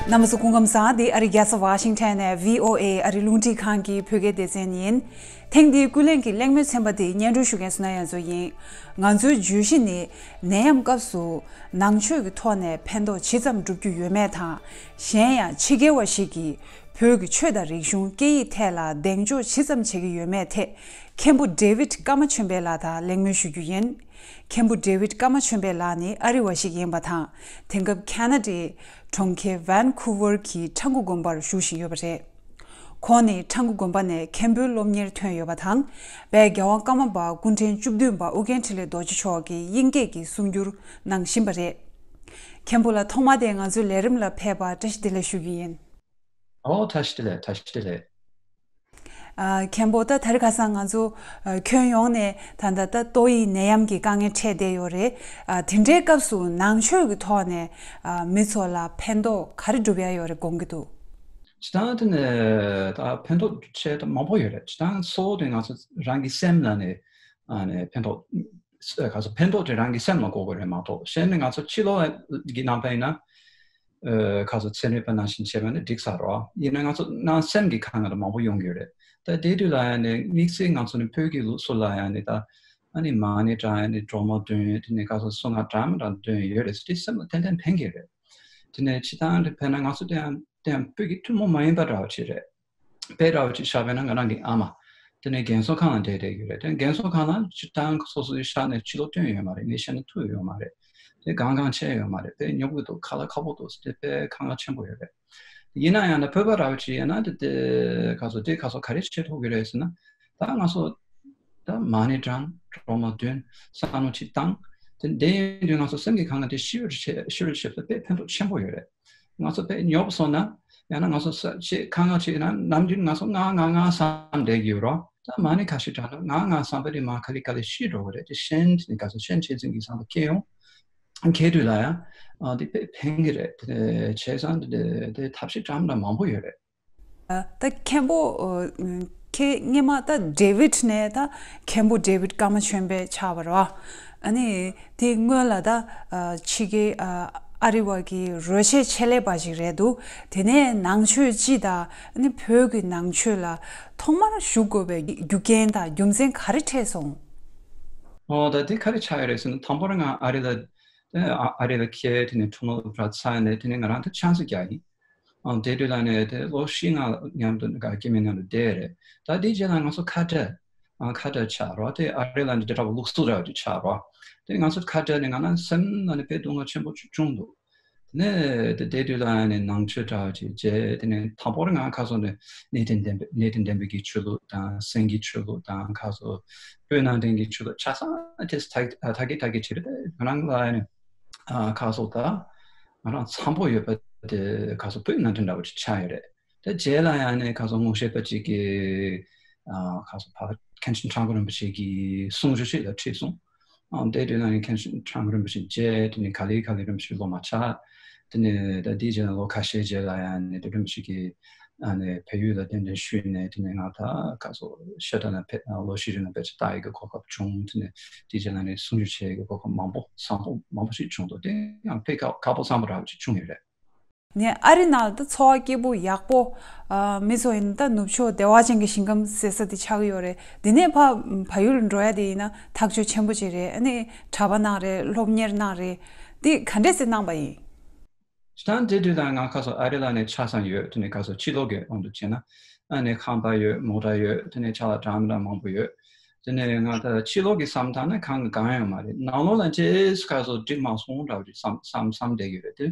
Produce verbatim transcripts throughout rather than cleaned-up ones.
རྣམ་པ་ཚོ་སྐུ་ཁམས་བཟང་། འདི་ཨ་རི་རྒྱལ་ས་ཝ་ཤིང་ཊོན་ནས་བྷི་ཨོ་ཨེ་ཨ་རི་རླུང་འཕྲིན་ཁང་གི་བོད་སྐད་སྡེ་ཚན་ཡིན། ཐེངས་འདིའི་ཀུན་གླེང་གི་གླེང་མོལ་ཚན་པ་འདི་སྙན་སྒྲོན་ཞུ་མཁན་བསོད་ནམས་དབྱངས་མཚོ་ཡིན། ང་ཚོའི་བརྗོད་གཞི་ནི་ནད་ཡམས་སྐབས་སུ་ནང་ཆོས་ཀྱི་ཐོག་ནས་ཕན་ཐོགས་ཇི་ཙམ་སྒྲུབ་རྒྱུ་ཡོད་མེད་དང་། གཞན་ཡང་ཕྱི་རྒྱལ་བ་ཞིག་གིས་བོད་ཀྱི་ཆོས་དང་རིག་གཞུང་སྐད་ཡིག་ཐད་ལ་གདེང་འཇོག་ཇི་ཙམ་བྱེད་ཀྱི་ཡོད་མེད་ཐད། མཁན་པོ་ཌེ་ཝིད་ཀརྨ་ཆོས་འཕེལ་ལགས་དང་གླེང་མོལ་ཞུ་རྒྱུ་ཡིན། མཁན་པོ་ཌེ་ཝིད་ཀརྨ་ཆོས་འཕེལ་ལགས་ནི་ཨ་རི་བ་ཞིག་ཡིན་པ་དང་། དེང་སྐབས་ཁ་ན་ཌའི་གྲོང་ཁྱེར་ཝན་ཁུ་ཝར་གྱི་ཁྲ་འགུ་དགོན་པར་བཞུགས་བཞིན་ཡོད་པ་རེད། ཁོང་ནི་ཁྲ་འགུ་དགོན་པ་ནས་མཁན་པོའི་སློབ་གཉེར་ཐོན་ཡོད་པ་དང་། དཔལ་རྒྱལ་དབང་ཀརྨ་པ་སྐུ་ཕྲེང་བཅུ་བདུན་པ་ཨོ་རྒྱན་འཕྲིན་ལས་རྡོ་རྗེ་མཆོག་གིས་དབྱིན་སྐད་ཀྱི་གསུང་བསྒྱུར་གནང་བཞིན་པ་རེད། མཁན་པོ་ལགས་ཐོག་མ་དེ་ང་ཚོའི་ལས་རིམ་ལ་ཕེབས་པར་བཀྲ་ཤིས་བདེ་ལེགས་ཞུ་རྒྱུ་ཡིན། ཨོ་བཀྲ་ཤིས་བདེ་ལེགས། བཀྲ་ཤིས་བདེ་ལེགས། ཨ། མཁན་པོ་ད་དེ་རིང་ཁ་སང་ང་ཚོ་ཨ་ཁྱོན་ཡོངས་ནས་ད་ལྟ་ད་ཏོག་དབྱིབས་ནད་ཡམས་ཀྱི་དཀའ་ངལ་འཕྲད་བསྡད་ཡོད་རེད། ཨ། དེ་འདྲའི་སྐབས་སུ་ནང་ཆོས་ཀྱི་ཐོག་ནས་ཨ་མི་ཚོ་ལ་ཕན་ཐོགས་ག་རེ་སྒྲུབ་ཡ་ཡོད་རེད་དགོངས་ཀྱི་འདུག་སྤྱིར་བཏང་དེ་ནས་ད་ཕན་ཐོགས་ཆེ་ད་མང་པོ་ཡོད་རེད། སྤྱིར་བཏང་གཙོ་བོ་དེ་ང་ཚོ་རང་གི་སེམས་ལ་ནས་ཨ་ནས་ཕན་ཐོགས། ཨ་ག་ཚོད་ཕན་ཐོགས་དེ་རང་གི་སེམས་ལ་གོ་དགོས་རེད་མ་གཏོགས། གཞན་ནས་ང་ཚོ་ཕྱི་ལོགས་ཀྱི་ནང་པ་ཡིན་ན། ཨ་ག་ཚོད་ཚན་རིག་པ་ནང་བཞིན་བྱས་པ་ནི་འགྲིག་ས་རེད། ཡིན་ན་ང་ཚོ་ནང་སེམས་ཀྱི་དཀའ་ངལ་མང་པོ་ཡོང་གི་ཡོད་རེད། ད་དེ་དུས་ལ་ཡང་ནི་དམིགས་བསལ་ང་ཚོ་ནི་བོད་ཀྱི་ལུགས་སྲོལ་ལ་ཡང་ནི་ད་ཨ་ནི་མ་ཎི་བགྲང་ཡང་ནི་སྒྲོལ་མ་འདོན། དེ་ནས་ག་ཚོད་གསུང་ངག་འདྲ་མི་འདྲ་འདོན་ཡོད་རེད། དེ་སེམས་ལ་ཏན་ཏན་ཕན་གྱི་རེད། དེ་ནས་སྤྱིར་བཏང་དེ་ཕན་ན་ང་ཚོ་དེ་ཡང་དེ་ཡང་བོད་ཀྱི་ཐུན་མོང་མ་ཡིན་པ་འདྲ་བ་ཅིག་རེད། དཔེ་འདྲ་བོ་ཅིག་བཞག་པ་ཡིན་ན་ང་རང་གི་ཨ་མ། དེ་ནས་རྒན་གསོ་ཁང་ལ་བསྡད་བསྡད་ཡོད་རེད། དེ་རྒན་གསོ་ཁང་ལ་སྤྱིར་བཏང་སོ་སོའི་ཤག་ནས་ཕྱི་ལོགས་བཏོན་ཡོད་མ་རེད། ངའི་ཤག་ནས་ཐུག་ཡོད་མ་རེད། དེ་གང་གང་བྱས་ཡོད་མ་རེད། དཔེ་ཉོབ་གི་འདུག་ཁ་ལག་ཁག་པོ་འདུག་དེ་དཔེ་དཀའ་ངལ་ཆེན་པོ་ཡོད་རེད། ཡིན་ན་ཡང་ན་བོད་པ་འདྲ་བོ་ཅིག་ཡིན་ན་དེ་དེ་ག་ཚོད་དེ་ག་ཚོད་ག་རེ་བྱེད་ཐུབ་ཀྱི་རེད་ཟེར་ན། ད་ང་ཚོ་ད་མ་ཎི་བགྲང་། སྒྲོལ་མ་འདོན། བསམ་བློ་ཅིག་བཏང་། དེ་འདི་ཡིན་དུས་ང་ཚོ་སེམས་ཀྱི་དཀའ་ངལ་དེ་ཞི་བར་བྱེད་ཞི་བར་བྱེད་པ་དཔེ་ཕན་ཐོགས་ཆེན་པོ་ཡོད་རེད། ང་ཚོ་དཔེ་ཉོབ་སོང་ན། ཡང་ན་ང་ཚོ་ས་ཆེས་དཀའ་ངལ་ཆེ་ན་ནམ་རྒྱུན་ང་ཚོ་ང་ང་ང་བསམ་བསྡད་ཀྱི་ཡོད་རེད། ད་མ་ཎི་ཁ་ཤས་བགྲངས་ན་ང་ང་བསམ་པ་དེ་མར་ག་ལེ་ག་ལེ་ཞི་འགྲོ་གི་རེད། དེ་གཞན་དེ་ནི་ག་ཚོད་གཞན་ཆེ་ཙམ་གྱི་བསམ་པ་སྐྱེ་ཡོང་། མཁས་དུས་ལ་ཡང་ཨ་དེ་དཔེ་ཕན་གྱི་རེད། དེ་བྱས་ཙང་དེ་དེ་ཐབས་ཤེས་འདྲ་མི་འདྲ་མང་པོ་ཡོད་རེད། ད་མཁན་པོ་ཁྱེད་སྔོན་མ་ད་ཌེ་ཝིད་ནས་ད་མཁན་པོ་ཌེ་ཝིད་ཀརྨ་ཆོས་འཕེལ་ཆགས་པ་རེད་བ། ཨ་ནི་དེ་སྔོན་ལ་ད་ཕྱི་རྒྱལ་ཨ་རི་བ་གི་རོལ་ཆས་ཆེད་ལས་པ་ཞིག་རེད་འདུག་དེ་ནས་ནང་ཆོས་སྤྱི་དང་ཨ་ནི་བོད་ཀྱི་ནང་ཆོས་ལ་ཐོག་མར་ཞུགས་དགོས་པའི་རྒྱུ་རྐྱེན་དང་རྒྱུ་མཚན་ག་རེ་འཕྲད་སོང་། ཨོ་ད་དེ་ག་རེ་ཆགས་ཡོད་རེད་ཟེར་ན། དང་པོར་ང་ཨ་རི་ལ་ཨ་རི་ལ་འཁེལ། དེ་ནས་ཁྲོམ་ལ་བྲ་ཚར་ནས་དེ་ནས་ང་རང་ད་ཆང་ས་རྒྱག་ཡིན། ཨང་། དེ་དུས་ལ་ནས་དེ་ལོ་བཞི་ལྔ་མཉམ་དུ་ག་སྐྱེ་དམན་མཉམ་དུ་བསྡད་རེད། ད་དེའི་རྗེས་ལ་ང་ཚོ་ཁ་བྲལ། ཨང་། ཁ་བྲལ་ཆགས་རོགས། དེ་ཨ་རི་ལ་འདི་འདྲ་བ་ལུགས་སྲོལ་འདྲ་བ་ཅིག་ཆགས་རོགས། དེ་ང་ཚོ་ཁ་བྲལ་ནས་ང་རང་སེམས་ལ་ནི་དཔེ་སྡུག་བསྔལ་ཆེན་པོ་ཅིག་བྱུང་འདུག་དེ་ནས་དེ་དེ་དུས་ལ་ནི་ནང་ཆོས་འདྲ་བ་ཅིག་བྱས། དེ་ནས་དང་པོར་ང་ཁ་སོ་ནས་གནས་བརྟན་ལྡན་པའི་གནས་བརྟན་ལྡན་པའི་གི་ཆོས་ལུགས་དང་། སེང་གེའི་ཆོས་ལུགས་དང་། ཁ་སོ་སྤོས་ནང་བསྟན་གྱི་ཆོས་ལུགས་ཆ་ཚང་དེ་ད་ད་གི་ད་གི་བྱས་རེད། ང་རང་ལ་ནི་ཨ་ཁ་སོ་ད་ང་རང་འཚམ་པོ་ཡོད་པ་དེ་ཁ་སོ་སྤོས་ནང་བསྟན་འདྲ་བ་ཅིག་ཆགས་ཡོད་རེད། དེ་རྗེས་ལ་ཡང་ནས་ཁ་སོ་སྔོག་བཤད་པ་ཅིག་གིས་ཨ་ཁ་སོ་ཕ་མཁན་ཆེན་ཁྲ་འགུ་རིན་པོ་ཆེ་གི་གསུང་ཆོས་ཤིག་ལ་ཁྲིད་སོང་། ཨ་དེ་དུས་ན་ནི་མཁན་ཆེན་ཁྲ་འགུ་རིན་པོ་ཆེ་མཇལ། དེ་ནས་ག་ལེ་ག་ལེ་རིན་པོ་ཆེ་སློབ་མ་ཆགས། དེ་ནས་ད་དེའི་རྗེས་ལ་ལོ་ཁ་ཤས་རྗེས་ལ་ཡང་ནས་དེ་རིན་པོ་ཆེ་གིས་ཨ་ནས་བལ་ཡུལ་ལ་གདན་འདྲེན་ཞུས་ནས། དེ་ནས་ང་ད་ཁ་སོ་ཤ་ཁྲག་ལ་ཕེབས། ལོ་བཞི་རིང་ལ་དཔེ་ཆ་ལྟ་ཡི་གི་གོ་སྐབས་བྱུང་། དེ་ནས་དེའི་རྗེས་ལ་ནས་གསུང་ཆོས་བྱེད་ཡི་གི་གོ་སྐབས་མང་པོ་བཟང་པོ་མང་པོ་ཞིག་བྱུང་འདུག་དེ་ཡང་དཔེ་ཁག་ཁག་པོ་བཟང་པོ་འདྲ་བ་ཅིག་བྱུང་ཡོད་རེད། ནས་ཨ་རི་ནང་ལ་ད་འཚོ་བ་སྐྱིད་པོ་ཡག་པོ། ཨ་མི་ཚོ་ཡིན་ད་ནུབ་ཕྱོགས་བདེ་བ་ཅན་གྱི་ཞིང་ཁམས་ཟེར་ས་དེ་ཆགས་ཀྱི་ཡོད་རེད། དེ་ནས་ཕ་བལ་ཡུལ་འགྲོ་ཡ་དེ་ཡིན་ན་ཐག་གཅོད་ཆེན་པོ་ཅིག་རེད། ཨ་ནི་གྲྭ་པ་གནང་རེད། སློབ་གཉེར་གནང་རེད། དེ་ག་འདྲས་སེ་གནང་པ་ཡིན། ད་དེ་དུས་ད་ང་ཁ་སོ་ཨ་རི་ལ་ནས་ཆ་ཚང་ཡོད། དེ་ནས་ཁ་སོ་ཕྱི་ལོགས་ཀྱི་དབང་དུ་བྱས་ན་ཨ་ནི་ཁང་པ་ཡོད། མོ་ཊ་ཡོད། དེ་ནས་ཆ་ལག་འདྲ་མི་འདྲ་མང་པོ་ཡོད། དེ་ནས་ང་ད་ཕྱི་ལོགས་ཀྱི་བསམ་ཐང་ན་གང་གང་ཡོད་མ་རེད། ནང་ལོགས་ལ་ཅེས་ཁ་སོ་འགྲིག་མ་སོང་འདྲ་བ་ཅིག་བསམ་བསམ་བསམ་བསྡད་ཡོད་རེད། དེ་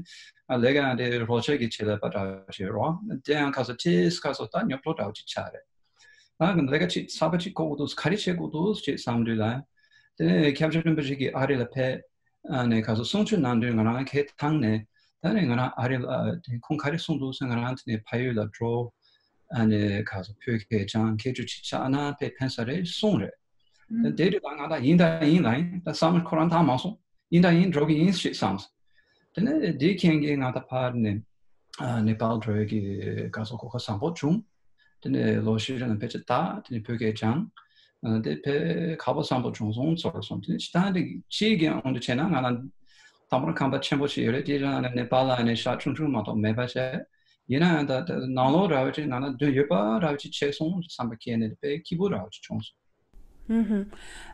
ང་ལས་ཀ་ཡང་དེ་རོགས་ཆས་ཀྱི་ཆེད་ལས་པ་འདྲ་བ་ཞིག་རོགས། དེ་ཡང་ཁ་སོ་ཅེས་ཁ་སོ་ད་ཉོབ་ཏོ་འདྲ་བ་ཅིག་ཆགས་རེད། ད་ལས་ཀ་ཅིག་གསར་པ་ཅིག་དགོས་ཀྱི་འདུག་ག་རེ་བྱེད་དགོས་འདུག་ཅེས་བསམ་དུས་ལ། དེ་ནས་སྐྱབས་རྗེ་རིན་པོ་ཆེ་གིས་ཨ་རི་ལ་ཕེབས། ཨ་ནས་ཁ་སོ་གསུང་ཆོས་གནང་དུས་ང་རང་ཁའི་ཐང་ནས། ད་ནས་ང་རང་ཨ་རི་ལ་དེ་ཁོང་ག་རེ་གསུངས་འདུག་ཟེར། ང་རང་དེ་ནས་ཕ་ཡུལ་ལ་འགྲོ། ཨ་ནས་ཁ་སོ་བོད་སྐད་སྦྱང་། མཁས་གྲུབ་ཅིག་ཆགས་ན་དཔེ་ཕན་ས་རེད་གསུངས་རེད། ད་དེ་དུས་ད་ང་ད་ཡིན་ད་ཡིན་ལ་ཡིན། ད་བསམ་བློ་ཁོ་རང་བཏང་མ་སོང་། ཡིན་ད་ཡིན་འགྲོ་གི་ཡིན་ཞེས་བསམས། དེ་ནས་དེའི་རྐྱེན་གྱིས་ང་ད་ཕར་ནས་ཨ་ནེ་པཱལ་འགྲོ་ཡས་ཀྱི་ག་སོ་གོ་སྐབས་བཟང་པོ་བྱུང་། དེ་ནས་ལོ་བཞི་རིང་ལ་དཔེ་ཆ་ལྟ། དེ་ནས་བོད་སྐད་སྦྱངས། ཨ་དེ་དཔེ་ཁག་པོ་བཟང་པོ་བྱུང་སོང་ཚོར་སོང་། དེ་ནས་སྤྱིར་བཏང་དེ་སྤྱིའི་གི་དབང་དུ་བྱས་ན་ང་རང་ དང་པོར་ཁང་པ་ཆེན་པོ་ཞིག་ཡོད་རེད། དེའི་རང་ནས་ནེ་པཱལ་ལ་ནས་ཤག་ཆུང་ཆུང་མ་གཏོགས་མེད་པ་བྱས། ཡིན་ན་ཡང་ད་ད་ནང་ལོགས་ར་བ་ཅིག་ང་ལ་འདོད་ཡོད་པ་ར་བ་ཅིག་ཆགས་སོང་བསམ་པ་སྐྱེས་ནས་དཔེ་སྐྱིད་པོ་ར་བ་ཅིག་བྱུང་སོང་། ཨུ་ཧུམ།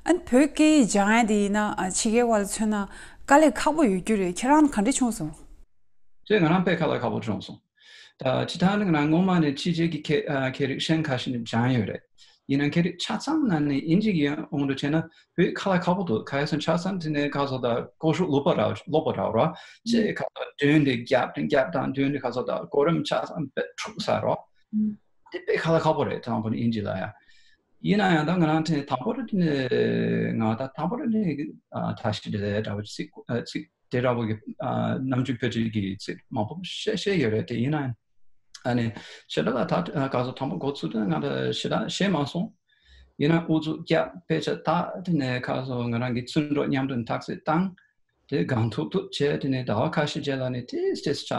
ཨ་ནི་བོད་སྐད་ཡིག་སྦྱང་ཡ་དེ་ཡིན་ན་ཨ་ཕྱི་རྒྱལ་བ་ལ་མཚོན་ན་དཀའ་ལས་ཁག་པོ་ཡོད་རྒྱུ་རེད། ཁྱེད་རང་ག་འདྲ་བྱུང་སོང་། ཅེས་ང་རང་དཔེ་དཀའ་ལས་ཁག་པོ་བྱུང་སོང་། ད་སྤྱིར་བཏང་ནི་ང་རང་སྔོན་མ་ནས་ཕྱི་རྒྱལ་གྱི་སྐད་ཨ་སྐད་རིགས་གཞན་ཁ་ཤས་ནས་སྦྱངས་ཡོད་རེད། ཡིན་ན་སྐད་རིགས་ཆ་ཚང་ནང་ནས་དབྱིན་ཇི་གི་ཡོང་དུ་བྱས་ན་བོད་ཁ་ལ་ཁག་པོ་འདུག་ག་ཡ་སོང་ཆ་ཚང་དེ་ནས་ཁ་སོ་ད་ཀོ་ཤུག་ལུག་པ་ར་ལོག་པ་ར་རོ། ཅེས་ཁ་སོ་མདུན་དེ་རྒྱབ་དེ་རྒྱབ་དང་མདུན་དེ་ཁ་སོ་ད་གོ་རིམ་ཆ་ཚང་དཔེ་འཁྲུག་ས་རོ། དེ་དཔེ་ཁ་ལ་ཁག་པོ་རེད། དང་པོ་ནས་དབྱིན་ཇི་ལ་ཡ། ཡིན་ན་ཡང་ད་ང་རང་དེ་དང་པོ་རེད་དེ་ནས་ང་ད་དང་པོ་རེད་ནས་ད་ཤི་དེ་ལས་འདྲ་བོ་ཅིག་ཚིག་དེ་འདྲ་བོ་གི་ནམ་རྒྱུན་བོད་ཀྱི་ཚིག་མང་པོ་བཤད་བཤད་ཡོད་རེད། དེ་ཡིན་ན་ཨ་ནི་ཞེ་དྲག་ལ་ད་ག་ཚོད་དང་པོ་འགོ་ཚུགས་དུས་ང་ད་ཞེ་དྲག་ཤེས་མ་སོང་། ཡིན་ན་ཨུ་ཚུགས་རྒྱབ་དཔེ་ཆ་ལྟ་དེ་ནས་ག་ཚོད་ང་རང་གི་ཚུར་འགྲོ་མཉམ་དུ་ཐག་ཚིག་བཏང་། དེ་གང་ཐུབ་ཐུབ་བྱས་དེ་ནས་ཟླ་བ་ཁ་ཤས་རྗེས་ལ་ནི་ཏིས་ཏིས་ཆ་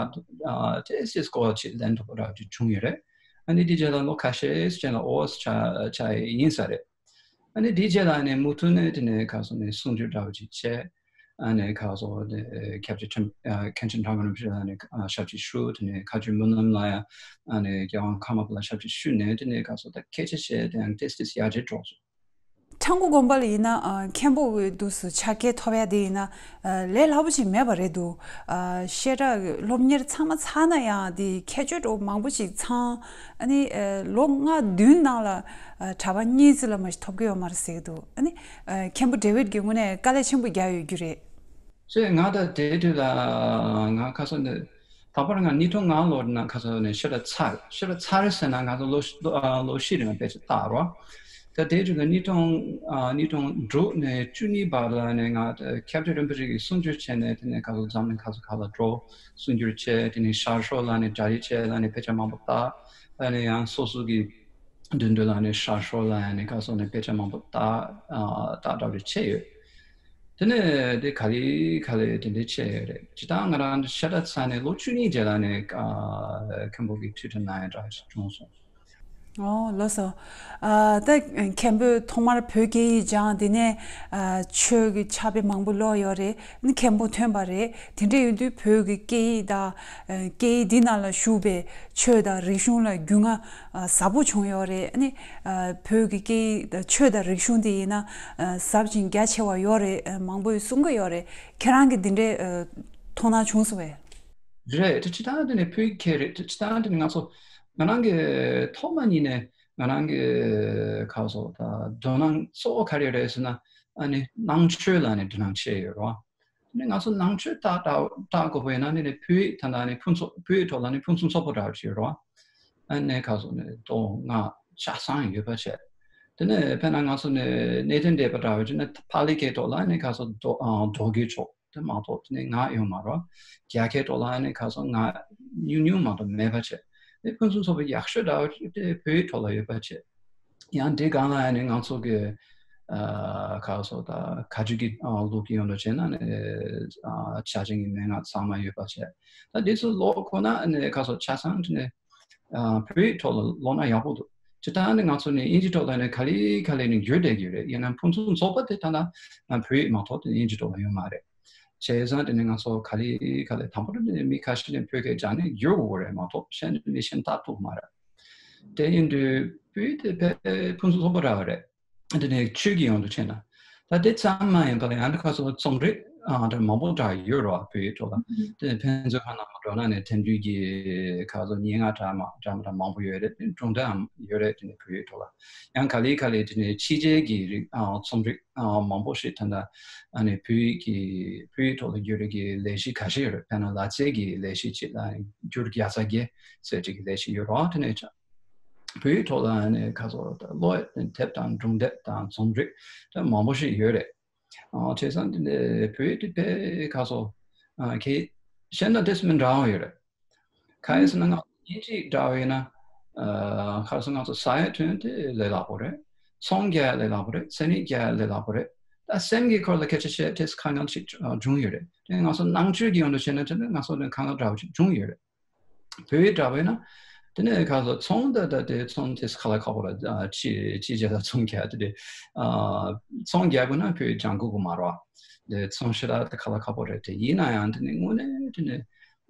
ཏིས་ཏིས་སྐོར་ཅིག་ལེན་ཐུབ་པ་ར་ཅིག་བྱུང་ཡོད་རེད། ཨ་ནི་དེ་རྗེས་ལ་ལོ་ཁ་ཤས་རྗེས་ལ་ཨོ་ཆ་ཆ་ཡིན་ས་རེད། ཨ་ནི་དེའི་རྗེས་ལ་ནི་མུ་མཐུད་ནས་དེ་ནས་ཁ་སོ་ནས་གསུང་ཆོས་འདྲ་བོ་ཅིག་བྱས། ཨ་ནི་ཁ་སོ་དེ་སྐྱབས་རྗེ་ཁྲིམས་ཨ་མཁན་ཆེན་ཁྲ་མོ་རིན་པོ་ཆེ་ལ་ནི་ཨ་ཞབས་ཕྱི་ཞུ། དེ་ནས་མཁའ་སྤྱོད་སྨོན་ལམ་ལ་ཡང་ཨ་ནི་རྒྱལ་དབང་ཀརྨ་པ་ལ་ཞབས་ཕྱི་ཞུས་ནས་དེ་ནས་ཁ་སོ་ད་སྐད་ཆ་བཤད་དེ་ཡང་ཏིས་ཏིས་ཡར་རྒྱས་འགྲོ་སོང་། ཁྲ་འགུ་དགོན་པ་ལ་ཡིན་ན་ཨ་མཁན་པོ་གི་འདུག་སུ་ཕྱག་འཁྱེར་ཐོབ་ཡ་དེ་ཡིན་ན་ཨ་ལས་སླ་པོ་ཅིག་མེད་པ་རེད་འདུག་ཨ་བཤད་གྲྭ་གི་སློབ་གཉེར་ཚང་མ་ཚར་ན་ཡང་དེ་ཁྱད་ཆོས་འདྲ་བོ་མང་པོ་ཅིག་ཚང་། ཨ་ནི་ཨ་ལོ་ལྔ་བདུན་ནང་ལ་ཨ་གྲྭ་པ་གཉིས་ཙམ་ལ་མ་ཞིག་ཐོབ་ཀྱི་ཡོད་མ་རེད་ཟེར་གི་འདུག་ཨ་ནི་ཨ་མཁན་པོ་ཌེ་ཝིད་ཀྱི་ངོས་ནས་དཀའ་ལས་ཆེན་པོ་རྒྱག་ཡོད་རྒྱུ་རེད། ཅེས་ང་ད་དེ་དུས་ལ་ང་ཁ་སང་ནས་ད་བར་ང་ཉིས་སྟོང་ལྔ་ལོར་ན་ཁ་སང་ནས་ཤི་ར་ཚར་ཤི་ར་ཚར་ཟེར་ན་ང་ཚོ་ལོ་ལོ་ཨ་ལོ་བཞི་རིང་དཔེ་ཆ་བལྟ་རོགས། ད་དེ་དུས་ལ་ཉིས་སྟོང་ཨ་ཉིས་སྟོང་དྲུག་ནས་བཅུ་གཉིས་བར་ལ་ནས་ང་ད་སྐྱབས་རྗེ་རིན་པོ་ཆེ་གི་གསུང་ཆོས་བྱས་ནས་དེ་ནས་ཁ་སང་འཛམ་གླིང་ཁ་སང་ཁ་ལ་འགྲོ། གསུང་སྒྱུར་བྱས། དེ་ནས་ཤར་ཕྱོགས་ལ་ནས་གྲ་སྒྲིག་བྱས་ལ་ནས་དཔེ་ཆ་མང་པོ་བལྟ། ཨ་ནས་ཡང་སོ་སོ་གི་མདུན་དུ་ལ་ནས་ཤར་ཕྱོགས་ལ་ཡང་ནས་ཁ་སང་ནས་དཔེ་ཆ་མང་པོ་བལྟ་ཨ་བལྟ་འདྲ་བོ་བྱས་ཡོད། དེ་ནས་དེ་ག་ལེ་ག་ལེ་དེ་འདྲ་བྱས་ཡོད་རེད། ཇི་ལྟར་ང་རང་ཤ་ཁྲག་ཚ་ནས་ལོ་བཅུ་གཉིས་རྗེས་ལ་ནས་ཨ་མཁན་པོ་གི་ཁྲིད་དེ་གནང་ཡ་འདྲ་ཞིག་བྱུང་སོང་། ཨོ་ལགས་སོ། ཨ་ད་མཁན་པོས་ཐོག་མར་བོད་སྐད་ཡིག་སྦྱངས། དེ་ནས་ཨ་ཆོས་ཀྱི་ཕྱག་དཔེ་མང་པོ་ཀློག་ཡོད་རེད། ནི་མཁན་པོ་ཐོན་པ་རེད། དེ་འདྲ་ཡིན་དུས་བོད་ཀྱི་སྐད་ཡིག་དང་ཨ་སྐད་ཡིག་འདི་ནང་ལ་ཞུགས་པའི་ཆོས་དང་རིག་གཞུང་ལ་རྒྱུས་མངའ་ཨ་ཟབ་པོ་བྱུང་ཡོད་རེད། ནི་ཨ་བོད་ཀྱི་སྐད་ཡིག་དང་ཆོས་དང་རིག་གཞུང་དེ་ཡིན་ན་ཨ་ཟབ་ཅིང་རྒྱ་ཆེ་བ་ཡོད་རེད། ཨ་མང་པོས་གསུང་གི་ཡོད་རེད། ཁྱེད་རང་གིས་འདི་འདྲའི་ཨ་མཐོང་སྣང་བྱུང་སོང་བས། རེད། དེ་སྤྱིར་བཏང་དེ་ནི་བོད་ཡིག་ཁྱེད་རེད། དེ་སྤྱིར་བཏང་དེ་ནི་ང་ཚོ་ང་རང་གི་ཐོག་མ་ཉིད་ནས་ང་རང་གི་ཁ་སོ་ད་དོ་སྣང་གཙོ་བོ་ག་རེ་རེད་ཟེར་ན། ཨ་ནི་ནང་ཆོས་ལ་ནི་དོ་སྣང་བྱས་ཡོད་རོ། ཨ་ནི་ང་ཚོ་ནང་ཆོས་ལྟ་ལྟ་ལྟ་དགོས་པ་ཡིན་ན་ནི་ནི་བོད་ཡིག་ད་ལྟ་ནི་ཕུན་ཚོགས་བོད་ཡིག་ཐོག་ལ་ནི་ཕུན་སུམ་ཚོགས་པོ་འདྲ་བོ་ཞིག་ཡོད་རོ། ཨ་ནི་ཁ་སོ་ནི་མདོ་སྔགས་ཆ་ཚང་ཡོད་པ་བྱས། དེ་ནས་དཔེར་ན་ང་ཚོ་ནི་གནས་བརྟན་སྡེ་པ་འདྲ་བོ་བྱས་ན་ཕ་ལེ་སྐད་ཐོག་ལ་ནི་ཁ་སོ་མདོ་ཨ་མདོ་སྒྱུ་ཕྱོགས། དེ་མ་གཏོགས་དེ་ནས་ངག་ཡོད་མ་རེད། རྒྱ་སྐད་ཐོག་ལ་ནི་ཁ་སང་ངག་ཉུང་ཉུང་མ་གཏོགས་མེད་པ་བྱས། དེ་ཕུན་སུམ་ཚོགས་པའི་ཡག་ཤོས་འདྲ་བ་ཅིག་དེ་བོད་ཡིག་ཐོག་ལ་ཡོད་པ་བྱས། ཡང་དེ་སྒང་ལ་ནི་ང་ཚོ་གི་ཨ་ཁ་སོ་ད་ཁ་ཆུ་གི་ཨ་ལུགས་ཀྱི་ཡོང་འདྲ་བྱས་ན་ནི་ཨ་ཆ་ཅན་གྱི་མན་ངག་ཚང་མ་ཡོད་པ་བྱས། ད་དེ་ཚོ་ཀློག་ཁོ་ན་ནི་ཁ་སོ་ཆ་ཚང་དེ་ནི་ཨ་བོད་ཡིག་ཐོག་ལ་ཀློག་ན་ཡག་པོ་འདུག་ཇི་ལྟར་ནི་ང་ཚོ་ནི་དབྱིན་ཇི་ཐོག་ལ་ནི་ག་ལེ་ག་ལེ་ནི་འགྱུར་བསྡད་ཀྱི་ཡོད་རེད། ཡིན་ནའང་ཕུན་སུམ་ཚོགས་པ་དེ་ད་ལྟ་བོད་ཡིག་མ་གཏོགས་དེ་དབྱིན་ཇི་ཐོག་ལ་ཡོད་མ་རེད། བྱས་ཙང་དེ་ནི་ང་ཚོ་ག་ལེ་ག་ལེ་དང་པོ་དེ་ནི་མི་ཁ་ཤས་ནས་བོད་སྐད་སྦྱང་ནས་འགྱུར་དགོས་རེད་མ་གཏོགས་གཞན་ནི་མི་གཞན་ལྟ་ཐུབ་མ་རེད། དེ་ཡིན་དུས་བོད་ཡིག་དེ་དཔེ་ཕུན་སུམ་ཚོགས་པོ་ར་བ་རེད། དེ་ནས་ཆོས་ཀྱི་ཡོང་དུ་ཕྱིན་ན། ད་དེ་ཙམ་མ་ཡིན་པ་ལ་ཡང་ཁ་སོ་རྩོམ་རིག་ཨ་འདྲ་མང་པོ་འདྲ་ཡོད་རེད་བ་བོད་ཡིག་ཐོག་ལ། དེ་ནས་ཕན་ཚུན་ཁ་ནང་མ་འགྲོ་ན་ནས་དེང་དུས་ཀྱི་ཁ་སོ་སྙན་ངག་འདྲ་མ་འདྲ་མ་འདྲ་མང་པོ་ཡོད་རེད། དེ་སྒྲུང་འདྲའང་ཡོད་རེད། དེ་ནས་བོད་ཡིག་ཐོག་ལ། ཡང་ག་ལེ་ག་ལེ་དེ་ནས་ཕྱི་རྒྱལ་གྱི་རིག་ཨ་རྩོམ་རིག་ཨ་མང་པོ་ཞིག་ད་ལྟ་ཨ་ནི་བོད་ཡིག་གི་བོད་ཡིག་ཐོག་ལ་བསྒྱུར་རེས་ཀྱི་ལས་གཞི་ཁ་ཤས་ཡོད་རེད། དཔེར་ན་ལ་རྩེ་གི་ལས་གཞི་གཅིག་ལ་འགྱུར་བརྒྱ་རྩ་བརྒྱད་ཟེར་གྱི་ལས་གཞི་ཡོད་རེད་བ། དེ་ནས་བོད་ཡིག་ཐོག་ལ་ནི་ཁ་སོ་ཀློག་དེབ་དང་སྒྲུང་དེབ་དང་རྩོམ་རིག་དེ་མང་པོ་ཞིག་ཡོད་རེད། ཨ་བྱས་ཙང་དེ་ནས་བོད་ཡིག་དེ་དཔེ་ཁ་སོ་ཨ་གལ་གཞན་དང་ཏོག་ཙམ་མི་འདྲ་བ་ཡོད་རེད། གང་ཡིན་ཟེར་ན་ང་ཚོ་དབྱིན་ཇི་འདྲ་བ་ཡིན་ན་ཨ་ཁ་སོ་ང་ཚོ་ཟ་ཡ་འཐུང་དེ་ལས་སླ་པོ་རེད། ཚོང་རྒྱག་ཡ་ལས་སླ་པོ་རེད། ཚན་རིག་རྒྱག་ཡ་ལས་སླ་པོ་རེད། ད་སེམས་ཀྱི་འཁོར་ལ་སྐད་ཆ་བཤད་དེ་དཀའ་ངལ་ཞིག་བྱུང་ཡོད་རེད། དེ་ང་ཚོ་ནང་ཆོས་ཀྱི་ཡོང་དུ་བྱས་ན་དེ་ནི་ང་ཚོ་ལ་དཀའ་ངལ་འདྲ་བ་ཞིག་བྱུང་ཡོད་རེད། བོད་ཡིག་འདྲ་བས་ན་ དེ་ནས་ཁ་སང་ཚོང་ད་ད་དེ་ཚོང་དེ་ཁ་ལ་ཁ་པོ་ར་ཕྱི་ཕྱི་རྒྱལ་ལ་ཚོང་རྒྱག་དེ་དེ་ཚོང་རྒྱག་དགོས་ན་བོད་ལྗང་གུ་གུ་མ་རོ། དེ་ཚོང་ཞེ་དྲག་དེ་ཁ་ལ་ཁ་པོ་རེད། དེ་ཡིན་ན་ཡང་དེ་ནི་དངོས་གནས་དེ་ནི་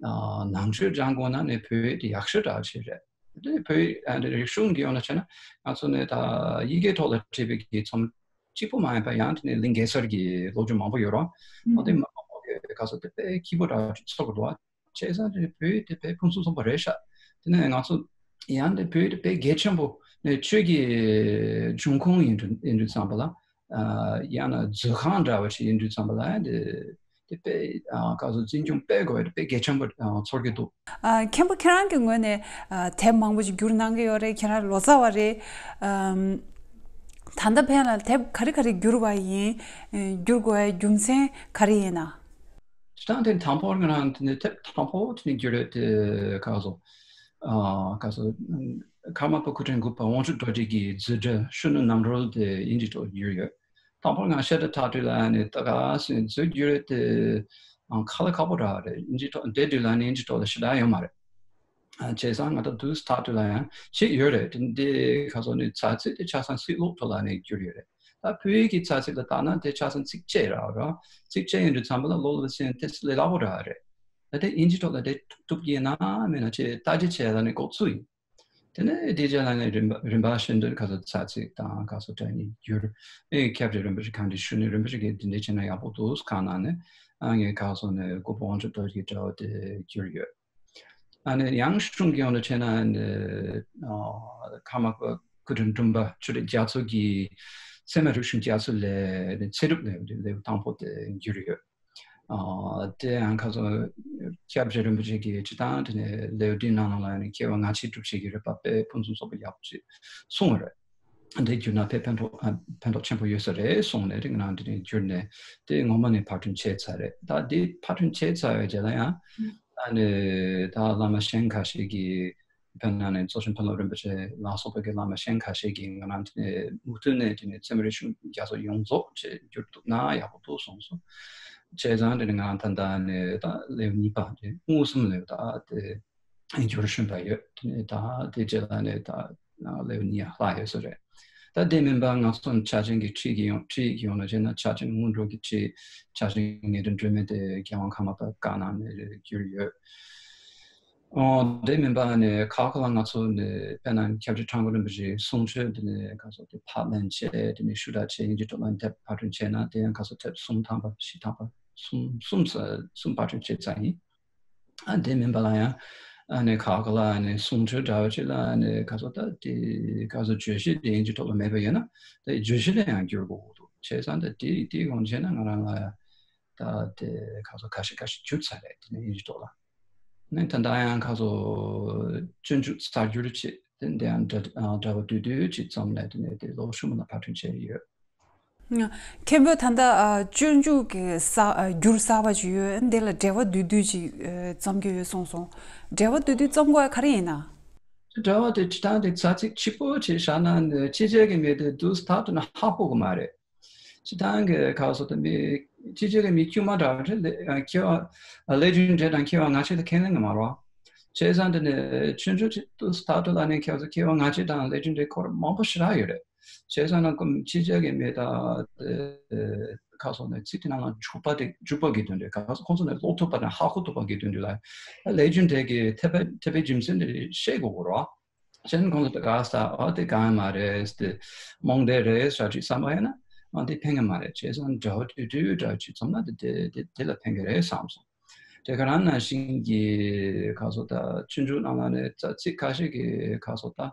ནང་ཆོས་སྦྱང་དགོས་ན་ནི་བོད་དེ་ཡག་ཤོས་འདྲ་ཆེ་རེད། དེ་བོད་ཨ་ནི་རིག་གཞུང་གི་ཡོང་ལ་བྱས་ན་ང་ཚོ་ནི་ད་ཡི་གེ་ཐོག་ལ་བྲིས་པའི་གི་ཚོམས་གཅིག་པུ་མ་ཡིན་པ་ཡང་དེ་ནི་གླིང་གེ་སར་གྱི་ལོ་རྒྱུས་མང་པོ་ཡོད་རོགས། ཨ་དེ་མང་པོ་གི་ཁ་སང་དེ་དཔེ་སྐྱིད་པོ་འདྲ་ཚོར་གི་འདུག་ཨ། བྱས་ཙང་དེ་ནི་བོད་དེ་དཔེ་ཕུན་སུམ་ཚོགས་པ་རེད་ཤག་དེ་ནས་ང་ཚོ་ཡང་དེ་བོད་དེ་དཔེ་གལ་ཆེན་པོ་ནས་ཆོས་ཀྱི་འབྱུང་ཁུངས་ཡིན་དུས་ཡིན་དུས་ཙམ་པ་ལ། ཡང་ན་མཛོད་ཁང་འདྲ་བ་ཞིག་ཡིན་དུས་ཙམ་པ་ལ་ཡང་དེ་དེ་དཔེ་ཁ་སང་འཛིན་སྐྱོང་དཔེ་དགོས་དཔེ་གལ་ཆེན་པོ་ཚོར་གྱི་འདུག། ཨ། མཁན་པོ་ཁྱེད་རང་གི་ངོས་ནས་ཨ་དེབ་མང་པོ་ཞིག་བསྒྱུར་གནང་གི་ཡོད་རེད། ཁྱེད་རང་ལོ་ཙཱ་བ་རེད། ཨམ། ད་ལྟ་ཕན་ལ་དེབ་ག་རེ་ག་རེ་བསྒྱུར་བ་ཡིན། ཨ། བསྒྱུར་དགོས་པའི་རྒྱུ་མཚན་ག་རེ་ཡིན་ན། སྤྱིར་བཏང་དེ་དང་པོར་ང་རང་དེ་ནས་དེབ་དང་པོ་དེ་ནས་བསྒྱུར་ཡོད་དེ་ཁ་སང་། ཨ། ཁ་སང་། ཀརྨ་པ་སྐུ་ཕྲེང་དགུ་པ་དབང་ཕྱུག་རྡོ་རྗེ་གི་མཛོད་འགྲེལ་ཤུ་ནུ་རྣམ་རོལ་དེ་དབྱིན་ཇི་ཐོག་བསྒྱུར་ཡོད། དང་པོར་ང་ཤ་ཁྲག་ཐག་དུས་ལ་ནི་ད་ག་སེ་མཛོད་བསྒྱུར་དེ་ཁ་ལ་ཁ་པོ་འདྲ་རེད། དབྱིན་ཇི་ཐོག་འདས་དུས་ལ་ནི་དབྱིན་ཇི་ཐོག་ལ་ཞེ་དྲག་ཡོད་མ་རེད། བྱས་ཙང་ང་ད་དུས་ཐག་དུས་ལ་ཡང་ཞིག་ཡོད་རེད། དེ་འདི་ཁ་སང་ནི་ཚར་ཚིག་དེ་ཆ་ཚང་ཚིག་ལྷུག་ཐོག་ལ་ནི་བསྒྱུར་ཡོད་རེད། ད་བོད་ཡིག་གི་ཚར་ཚིག་ལ་བལྟས་ན་དེ་ཆ་ཚང་ཚིག་བཅད་ར་ར་ཚིག་བཅད་ཡིན་དུས་ཙམ་པ་ལ་ལོ་ལ་སེང་དེ་ལས་སླ་པོ་འདྲ་རེད། ད་དེ་དབྱིན་ཇི་ཐོག་ལ་དེ་ཐུག་ཐུབ་ཀྱི་ཡིན་ན་མེད་ན་ཆེ་ལྟ་ཅི་བྱས་ལ་ནི་ལྐོག་ཚུགས་ཡིན། དེ་ནས་དེ་རྗེས་ལ་ནི་རིམ་པ་རིམ་པ་བཞིན་དུ་ཁ་སང་ཚར་ཚིག་དང་ཁ་སང་དྲ་ནི་བསྒྱུར། ཨེ་སྐྱབས་རྗེ་རིན་པོ་ཆེ་གང་དྲི་ཞུ་ནི་རིན་པོ་ཆེ་གིས་འདི་འདྲ་བྱས་ན་ཡག་པོ་འདུག་གང་གནང་ནས་ཨ་ངས་ཁ་སང་ནས་སྐུ་པོ་དབང་ཕྱུག་རྡོ་རྗེ་འདྲ་བོ་དེ་བསྒྱུར་ཡོད། ཨ་ནི་ཡང་གཞུང་གི་ཡོང་དུ་བྱས་ན་ནི་ཨ་ཀརྨ་པ་སྐུ་ཕྲེང་བདུན་པ་ཆོས་རྗེ་རྒྱ་མཚོ་གི་ཚད་མ་རིག་གཞུང་རྒྱ་མཚོའི་ལས་ནི་ཚེ་སྒྲུབ་ལས་ལེའུ་དང་པོ་དེ་བསྒྱུར་ཡོད། ཨ། དེ་ཡང་ཁ་སང་སྐྱབས་རྗེ་རིན་པོ་ཆེ་གིས་སྤྱིར་བཏང་དེ་ནས་ལེའུ་འདིའི་ནང་ལ་ཡང་མཁས་པ་སྔ་ཕྱི་སྒྲུབ་བྱེད་ཀྱི་རེད་པ། དཔེ་ཕུན་སུམ་ཚོགས་པ་ཡག་པོ་ཅིག་གསུངས་པ་རེད། འདི་བསྒྱུར་ན་དཔེ་ཕན་ཐོགས་ཨ་ཕན་ཐོགས་ཆེན་པོ་ཡོད་ས་རེད་གསུངས་ནས་དེ་ང་རང་འདི་ནས་བསྒྱུར་ནས་དེ་ངོ་མ་ནས་ཕར་སྐྲུན་བྱས་ཚར་རེད། ད་འདི་ཕར་སྐྲུན་བྱས་ཚར་བའི་རྗེས་ལ་ཡང་ཨ་ནི་ད་བླ་མ་གཞན་ཁ་ཤས་ཀྱིས་དཔེར་ན་ནི་གཙོ་ཆེན་ཕ་ལོ་རིན་པོ་ཆེ་ལ་སོགས་པ་གི་བླ་མ་གཞན་ཁ་ཤས་ཀྱིས་ང་རང་དེ་ནས་མུ་མཐུད་ནས་དེ་ནས་ཚད་མ་རིག་གཞུང་རྒྱ་མཚོ་ཡོངས་རྫོགས་བྱས་བསྒྱུར་ཐུབ་ན་ཡག་པོ་འདུག་གསུངས་སོང་། བྱས་ཙང་དེ་ནས་ང་རང་ད་ལྟ་ནས་ད་ལེའུ་གཉིས་པ་དེ་མངོན་སུམ་ལེའུ་ད་དེ་བསྒྱུར་བཞིན་པ་ཡོད། དེ་ནས་ད་དེ་རྗེས་ལ་ནས་ད་ལེའུ་གཉིས་ལྷག་ཡོད་ས་རེད། ད་དེ་མིན་པ་ང་ཚོ་ཕྱག་ཆེན་གྱི་ཁྲིད་ཀྱི་ཡོང་ཁྲིད་ཀྱི་ཡོང་ལ་བྱས་ན་ཕྱག་ཆེན་སྔོན་འགྲོ་གི་ཁྲིད་ཕྱག་ཆེན་ངེས་དོན་སྒྲོན་མེ་དེ་རྒྱལ་དབང་ཀརྨ་པ་བཀའ་གནང་ནས་བསྒྱུར་ཡོད། ཨོ། དེ་མིན་པ་ནི་ཁ་ཁ་ལ་ང་ཚོ་ནི་དཔེར་ན་སྐྱབས་རྗེ་ཁྲ་འགུ་རིན་པོ་ཆེའི་གསུང་ཆོས་དེ་ནི་ག་ཚོད་དེ་ཕབ་ལེན་བྱས་དེ་ནི་ཞུ་དག་བྱས་དབྱིན་ཇི་ཐོག་ལ་དེབ་ཕབ་སྐྲུན་བྱས་ན་དེ་ཡང་ག་ཚོད་དེབ་གསུམ་ཐམ་པ་བཞི་ཐམ་པ་གསུམ་གསུམ་གསུམ་ཕབ་སྐྲུན་བྱས་ཚར་ཡིན། ཨ་དེ་མིན་པ་ལ་ཡང་ཨ་ནི་ཁ་ཁ་ལ་ཨ་ནི་གསུང་ཆོས་འདྲ་བ་ཅིག་ལ་ཨ་ནི་ག་ཚོད་ད་དེ་ག་ཚོད་བརྗོད་གཞི་དེ་དབྱིན་ཇི་ཐོག་ལ་མེད་པ་ཡོད་ན་དེ་བརྗོད་གཞི་ལ་ཡང་བསྒྱུར་དགོས་འདུག་བྱས་ཙང་ད་དེ་དེའི་དབང་བྱས་ན་ང་རང་ལ་ཡང་། ད་དེ་ཁ་སང་ཁ་ཤས་ཁ་ཤས་བསྒྱུར་ཚར་རེད། དེ་ནས་དབྱིན་ཇི་ཐོག་ལ། ནས་ད་ལྟ་ཡང་ཁ་སང་སྤྱོད་འཇུག་གསར་འགྱུར་ཅིག་དེ་འདི་ཡང་འདྲ་འདྲ་བ་བསྡུས་བསྡུས་ཅིག་བརྩམས་ནས་དེ་ནས་དེ་ལོ་ཤུལ་མ་ལ་ཕབ་སྐྲུན་བྱས་ཡོད། མཁན་པོས་ད་ལྟ་ཨ་སྤྱོད་འཇུག་གི་གསར་ཨ་འགྱུར་གསར་པ་ཅིག་ཡོད། འདི་ལ་འགྲེལ་པ་བསྡུས་བསྡུས་ཅིག་ཨ་བརྩམས་ཀྱི་ཡོད་གསུངས་སོང་། འགྲེལ་པ་བསྡུས་བསྡུས་བརྩམས་དགོས་ཡ་ག་རེ་ཡིན་ན། འགྲེལ་པ་དེ་སྤྱིར་བཏང་དེ་ཚར་ཚིག་གཅིག་པོ་ཅིག་བཞག་ན་ནི་ཕྱི་རྒྱལ་གྱི་མི་དེ་དུས་ཐག་ཏུ་ན་ཧ་གོ་གི་མ་རེད། སྤྱིར་བཏང་གི་ཁ་སོ་དེ་མི་ཕྱི་རྒྱལ་གྱི་མི་དཀྱུས་མ་འདྲ་བ་རེད། ལེ་ཨ་མཁས་པ་ཨ་ལེ་ཇེན་ཌ་དང་མཁས་པ་སྔ་ཕྱི་ལ་ཁས་ལེན་གི་མ་རེད། བྱས་ཙང་དེ་ནི་ཆུང་ཆུང་ཅིག་ཏུ་སྟག་ཏུ་ལ་ནི་ཁྱེད་ཚོ་མཁས་པ་སྔ་ཕྱི་དང་ལེ་ཇེན་ཌ་སྐོར་མང་པོ་ཞེ་དྲག་ཡོད་རེད། བྱས་ཙང་ན་ཀུན་ཕྱི་རྒྱལ་གྱི་མི་དང་ཁ་སོ་ནི་ཚིག་དེ་ནང་ལ་འཇུག་པ་དེ་འཇུག་པ་གི་དོན་དུ་ཁ་སོ་ཁོང་ཚོ་ནི་ཀློག་ཐུབ་པ་དང་ཧ་གོ་ཐུབ་པ་གི་དོན་དུ་ལ་ལེ་ཇེན་ཌ་གི་འཐད་པའི་འཐད་པའི་རྒྱུ་མཚན་དེ་ཤེས་དགོས་གོ་རེད། གཞན་ཁོང་ཚོ་ད་ག་ས་ཨ་དེ་གང་མ་རེད་དེ་རྨོངས་དད་རེད་ས་ཅིག་བསམ་པ་ཡིན་ན་ཨ་དེ་ཕན་གི་མ་རེད། བྱས་ཙང་འདྲ་བོ་དུས་དུས་འདྲ་བོ་ཅིག་བཙུམ་ན་དེ་དེ་དེ་དེ་ལ་ཕན་གི་རེད་བསམ་སོང་། དེ་ག་རང་ནང་བཞིན་གྱི་ཁ་སོ་ད་སྤྱོད་འཇུག་ནང་ལ་ནས་རྩ་ཚིག་ཁ་ཤས་ཀྱི་ཁ་སོ་ད་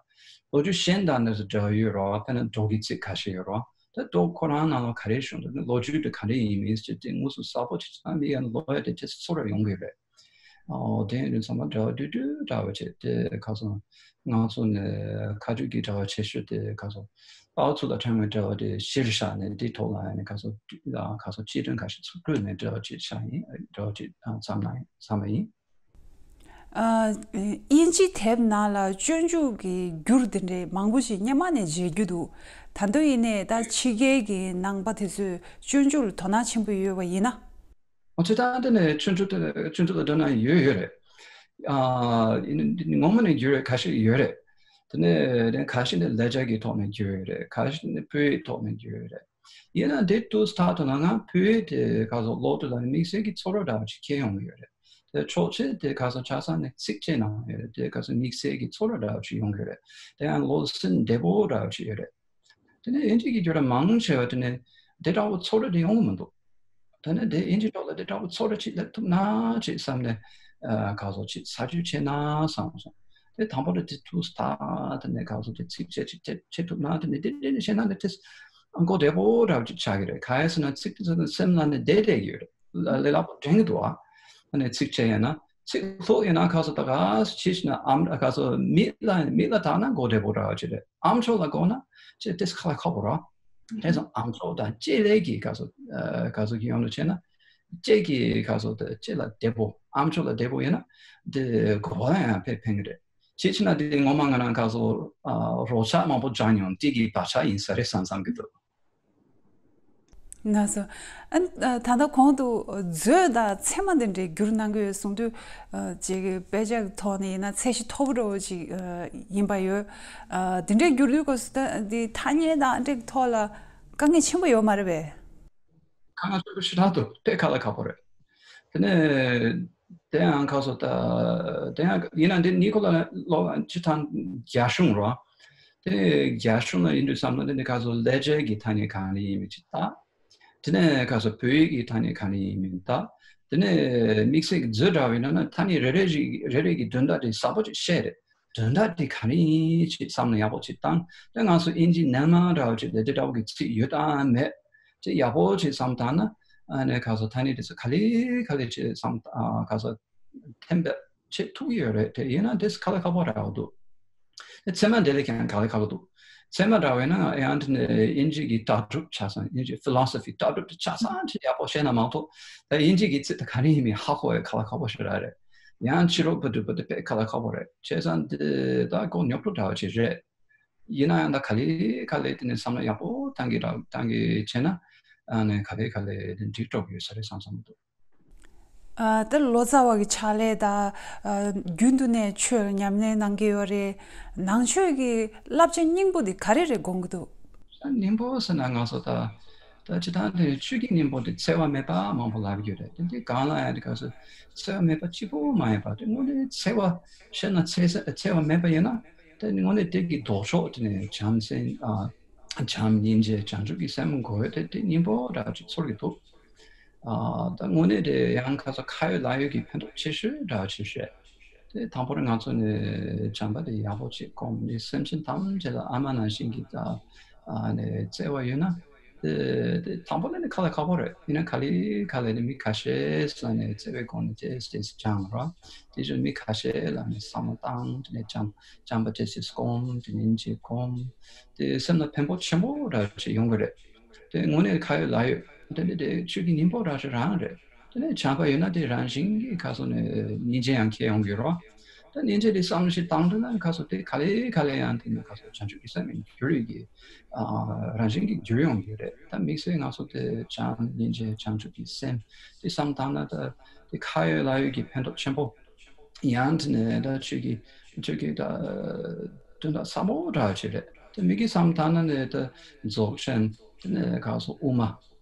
ལོ་རྒྱུས་གཞན་དང་ནས་སུ་འདྲ་བོ་ཡོད་རོགས། དཔེར་ན་འབྲོག་གི་ཚིག་ཁ་ཤས་ཡོད་རོགས། ད་འབྲོག་ཁོ་རང་ནང་ལ་ག་རེ་བྱུང་འདུག་ལོ་རྒྱུས་དེ་ག་རེ་ཡིན་མིན་ཅིག་དེ་དངོས་སུ་གསལ་པོ་ཅིག་ན་མི་ཡང་ལོ་ཡ་དེ་དེ་ཚོར་བ་ཡོང་གི་རེད། ཨོ་དེ་ཡིན་དུས་ཚང་མ་འདྲ་བ་དུས་དུས་འདྲ་བ་བྱས་ཏེ་ཁ་སང་ང་ཚོ་ནས་ཁ་ཐུག་གི་འདྲ་བ་བྱེད་ཤོད་དེ་ཁ་སང་དཔའ་བོ་ཚོ་ལ་ཕྲེང་བའི་འདྲ་བ་དེ་གཞིར་བཞག་ནས་དེ་ཐོག་ལ་ཡང་ནས་ཁ་སང་ཁ་སང་སྤྱི་དོན་ཁ་ཤས་ཚུར་བཀོད་ནས་འདྲ་བ་ཅིག་བཞག་ཡིན། འདྲ་བ་ཅིག་བརྩམས་ན་བརྩམས་པ་ཡིན། ཨ། དབྱིན་ཇི་དེབ་ནང་ལ་སྤྱོད་འཇུག་གི་འགྱུར་དེ་འདྲའི་མང་པོ་ཞིག་སྔོན་མ་ནས་མཇལ་རྒྱུ་འདུག་ད་དུང་ཡིན་ནའི་ད་ཕྱི་རྒྱལ་གྱི་ནང་པ་དེ་ཚོས་སྤྱོད་འཇུག་ལ་དོ་སྣང་ཆེན་པོ་ཡོད་པ་ཡིན་ན། ཨོ་ཅི་ད་འདི་ནས་ཆུང་ཆུང་དེ་ཆུང་ཆུང་ལ་འགྲོ་ན་ཡོད་ཡོད་རེད། ཨ་ཡིན་ནའི་ངོ་མ་ནས་འགྱུར་བ་ཁ་ཤས་ཡོད་རེད། དེ་ནས་དེ་ཁ་ཤས་ནི་ལེགས་སྦྱར་གྱི་ཐོག་ནས་འགྱུར་ཡོད་རེད། ཁ་ཤས་ནི་བོད་ཡིག་ཐོག་ནས་འགྱུར་ཡོད་རེད། ཡིན་ན་དེ་དུས་ཐག་ཏུ་ན་ང་བོད་ཡིག་དེ་ག་ཚོད་ལོ་དུ་ལ་ནི་དམིགས་བསལ་གྱི་ཚོར་བ་འདྲ་བ་ཅིག་སྐྱེ་ཡོང་གི་ཡོད་རེད། དེ་ཕྱོགས་ཆེ་དེ་ག་ཚོད་ཆ་ཚང་ནས་ཚིགས་བཅད་ནང་ཡོད་རེད། དེ་ག་ཚོད་དམིགས་བསལ་གྱི་ཚོར་བ་འདྲ་བ་ཅིག་ཡོང་གི་ཡོད་རེད། དེ་ཡང་ལོ་སིན་བདེ་པོ་འདྲ་བ་ཅིག་ཡོད་རེད། དེ་ནས་དབྱིན་ཇི་གི་བརྗོད་སྒྲ་མང་ཆེ་བ་དེ་ནས་དེ་འདྲ་བོ་ཚོར་བ་དེ་ཡོང་གི་མི་འདུག་དེ་ནས་དེ་དབྱིན་ཇི་ཐོག་ལ་དེ་འདྲ་བོ་ཚོར་བ་ཅིག་སླེབས་ཐུབ་ན་ཅིག་བསམ་ནས་ཨ་ག་ཚོད་ཅིག་ཚ་བཅུད་ཆེ་ན་བསམ་སོང་། དེ་དང་པོ་དེ་དེ་ཐུགས་ཐག་དེ་ནས་ག་ཚོད་དེ་ཚིགས་བཅད་ཅིག་བྱེད་བྱེད་ཐུབ་ན་དེ་ནས་དེ་འདྲ་ནས་བཤད་ན་དེ་དེ་མགོ་བདེ་པོ་འདྲ་བོ་ཅིག་ཆགས་ཀྱི་རེད། ག་ཡེ་ཟེར་ན་ཚིག་དེ་ཚོ་ནི་སེམས་ལ་ནི་བསྡད་བསྡད་ཀྱི་ཡོད་རེད། ལ་ལས་སླ་པོ་དྲན་གྱི་འདུག་ཨ་ནས་ཚིགས་བཅད་ཡིན་ན། ཚིག་ལྷུག་ཡིན་ན་ག་ཚོད་ད་ག་ཚོད་ཕྱིས་ན་ཨམ་ག་ཚོད་མིག་ལ་མིག་ལ་བལྟས་ན་མགོ་བདེ་པོ་འདྲ་བ་ཅིག་རེད། ཨམ་ཅོག་ལ་གོ་ན་ཅི་ཏེས་ཁ་ལ་ཁ་པོ་ར། དེ་ཚོ་ཨམ་ཅོག་དང་ལྕེ་ལས་ཀྱི་ག་ཚོད་ཨ་ག་ཚོད་ཀྱི་ཡོང་ལ་བྱས་ན་ལྕེ་གི་ག་ཚོད་ད་ལྕེ་ལ་བདེ་པོ་ཨམ་ཅོག་ལ་བདེ་པོ་ཡིན་ན་དེ་མགོ་ལ་ཡང་ཕན་ཕན་གི་རེད། ཅི་ཕྱིན་ན་དེ་ངོ་མ་ང་རང་ག་ཚོད་ཨ་རོགས་ཆ་མང་པོ་སྦྱངས་མྱོང་དེ་གི་བག་ཆགས་ཡིན་ས་རེད་བསམ་བསམ་གི་འདུག་ན་སོ། ཨ་ད་ལྟ་གོང་དུ་མཛོད་དང་ཚད་མ་འདི་འདྲའི་བསྒྱུར་གནང་གི་ཡོད་གསུངས་དུས། ཨ་ཅིག་དཔེ་ཆ་གི་ཐོག་ནས་ཡིན་ན་ཚད་གཞི་མཐོ་པོ་འདྲ་བོ་ཅིག་ཨ་ཡིན་པ་ཡོད། ཨ་འདི་འདྲའི་བསྒྱུར་དུས་སྐབས་སུ་ད་འདི་ཐ་སྙད་དང་འདྲའི་ཐོག་ལ་དཀའ་ངལ་ཆེན་པོ་ཡོད་མ་རེད་པས། དཀའ་ངལ་ཆེན་པོ་ཞེ་དྲག་འདུག་དཔེ་ཁ་ལ་ཁ་པོ་རེད། དེ་ནས་དེ་ཡང་ཁ་སོ་ད་དེ་ཡང་ཡིན་ན་འདི་ནི་ཁོ་ལ་ལོ་ཅི་ཐང་རྒྱ་གཞུང་རོ། དེ་རྒྱ་གཞུང་ལ་ཡིན་དུས་བསམ་ན་དེ་ནི་ཁ་སོ་ལེགས་སྦྱར་གྱི་ཐ་སྙད་གང་རེ་ཡིན་མིན་ཅིག་ལྟ། དེ་ནས་ཁ་སོ་བོད་ཡིག་གི་ཐ་སྙད་གང་རེ་ཡིན་མིན་ལྟ། དེ་ནས་དམིགས་བསལ་གྱི་མཛོད་འདྲ་བའི་ནང་ན་ཐ་སྙད་རེ་རེ་ཞིག་རེ་རེ་གི་དོན་དག་དེ་གསལ་པོ་ཅིག་བཤད་རེད། དོན་དག་དེ་ག་རེ་ཡིན་ཅིག་བསམ་ན་ཡག་པོ་ཅིག་བཏང་། དེ་ང་ཚོ་དབྱིན་ཇི་རྙིང་མ་འདྲ་བ་ཅིག་ལ་དེ་འདྲ་བོ་གི་ཚིག་ཡོད་དམ་མེད་ཅིག་ཡག་པོ་ཅིག་བསམ་བཏང་ན། ཨ་ནི་ག་ཚོད་ཐ་སྙད་དེ་ཚོ་ག་ལེ་ག་ལེ་ཅིག་བསམ་ཨ་ག་ཚོད་ཐེམ་པ་ཆེ་ཐུག་ཡོད་རེད། དེ་ཡིན་ན་དེ་ག་ལེ་ཁག་པོ་རེད་འདུག་དེ་ཚད་མ་འདི་ལས་ཀྱང་ག་ལེ་ཁག་པོ་འདུག་ཚད་མ་འདྲ་བས་ན་ཡང་དེ་ནི་དབྱིན་ཇི་གི་ལྟ་གྲུབ་ཆ་ཚང་དབྱིན་ཇི་ཕི་ལོ་སོ་ཕི་ལྟ་གྲུབ་དེ་ཆ་ཚང་ཅིག་ཡག་པོ་བཤད་ན་མ་གཏོགས། ད་དབྱིན་ཇི་གི་ཚིག་དེ་ག་རེ་ཡིན་མིན་ཧ་གོ་ཡ་ག་ལེ་ཁག་པོ་ཞིག་རེད། ཡང་ཕྱི་རོལ་པ་འདྲ་བོ་དེ་དཔེ་ག་ལེ་ཁག་པོ་རེད། བྱས་ཙང་འདི་ད་ཁོ་ཉོབ་ཏོ་འདྲ་བ་ཅིག་རེད། ཡིན་ན་ཡང་ད་ག་ལེ་ག་ལེ་དེ་ནས་བསམ་བློ་ཡག་པོ་བཏང་གི་ར་བཏང་གི་བྱས་ན་ཨ་ནི་ག་ལེ་ག་ལེ་དེ་འགྲིག་འགྲོ་གི་ཡོད་ས་རེད་བསམ་བསམ་འདུག་ཨ་ད་ལོ་ཙཱ་བ་གི་ཕྱག་ལས་དང་ཨ་རྒྱུན་དུ་ནས་ཆོས་ཉམས་ལེན་གནང་གི་ཡོད་རེད། ནང་ཆོས་ཀྱི་བསླབ་བྱ་སྙིང་པོ་དེ་ག་རེ་རེད་དགོངས་ཀྱི་འདུག་སྙིང་པོ་ཟེར་ན་ང་ཚོ་ད་ད་སྤྱིར་བཏང་དེ་ཆོས་ཀྱི་སྙིང་པོ་དེ་འཚེ་བ་མེད་པ་མང་པོ་ལབ་ཀྱི་ཡོད་རེད། དེ་འདི་གང་ལ་ཡང་དེ་ག་ཚོད་འཚེ་བ་མེད་པ་གཅིག་པོ་མ་ཡིན་པ་དེ་དངོས་གནས་འཚེ་བ་བཤད་ན་འཚེ་ས་འཚེ་བ་མེད་པ་ཡིན་ན། དེ་དངོས་གནས་དེ་གི་ལྡོག་ཕྱོགས་དེ་ནས་བྱམས་སེམས་ཨ་བྱམས་སྙིང་རྗེ་བྱང་ཆུབ་ཀྱི་སེམས་དགོས་ཡོད་དེ་དེ་སྙིང་པོ་འདྲ་ཅིག་ཚོར་གྱི་འདུག་ཨ་ད་དངོས་གནས་དེ་ཡང་ཁ་སང་ཁ་ཡོད་ལག་ཡོད་ཀྱི་ཕན་ཐོགས་ཆེ་ཤོས་འདྲ་ཅིག་རེད། དེ་དང་པོར་ང་ཚོ་ནས་བྱམས་པ་དེ་ཡག་པོ་ཅིག་སྒོམ་ནས་སེམས་ཅན་ཐམས་ཅད་ལ་ཨ་མ་ནང་བཞིན་གྱི་ད་ཨ་ནས་བརྩེ་བ་ཡོད་ན། དེ་དེ་དང་པོ་ལ་ནི་ཁ་ལ་ཁག་པོ་རེད། ཡིན་ན་ག་ལེ་ག་ལེ་ནི་མི་ཁ་ཤས་ལ་ནི་བརྩེ་བའི་སྒོ་ནས་ཏེས་ཏེས་སྦྱངས་ར། དེ་བཞིན་མི་ཁ་ཤས་ལ་ནི་བསམ་བློ་བཏང་དེ་ནས་བྱམས་བྱམས་པ་ཏེས་ཏེས་སྒོམ་དེ་ནས་སྙིང་རྗེ་སྒོམ། དེ་སེམས་ལ་ཕན་པོ་ཆེན་པོ་འདྲ་ཅིག་ཡོང་གི་རེད། དེ་དངོས་གནས་ཁ་ཡོད་ལག་ཡོད་དེ་ནི་དེ་ཆོས་ཀྱི་སྙིང་པོ་འདྲ་ཅིག་རང་རེད། དེ་ནས་བྱམས་པ་ཡོད་ན་དེ་རང་བཞིན་གྱིས་ཁ་སོ་ནས་སྙིང་རྗེ་ཡང་སྐྱེ་ཡོང་གི་རོ། ད་སྙིང་རྗེ་དེ་བསམ་བློ་ཞིག་བཏང་དུས་ན་ཁ་སོ་དེ་ག་ལེ་ག་ལེ་ཡང་དེ་ནས་ཁ་སོ་བྱང་ཆུབ་ཀྱི་སེམས་ཡིན་གྱུར་ཡོད་ཀྱི། ཨ་རང་བཞིན་གྱིས་འགྱུར་ཡོང་གི་རེད། ད་དམིགས་བསལ་ང་ཚོ་དེ་བྱམས་སྙིང་རྗེ་བྱང་ཆུབ་ཀྱི་སེམས་དེ་བསམ་བཏང་ན་ད་དེ་ཁ་ཡོད་ལག་ཡོད་ཀྱི་ཕན་ཐོགས་ཆེན་པོ། ཡང་དེ་ནས་ད་ཆོས་ཀྱི་ཆོས་ཀྱི་ད་དོན་དག་ཟབ་མོ་འདྲ་ཅིག་རེད། དེ་མི་གི་བསམ་བཏང་ན་ནས་ད་རྫོགས་ཆེན་དེ་ནས་ཁ་སོ་དབུ་མ།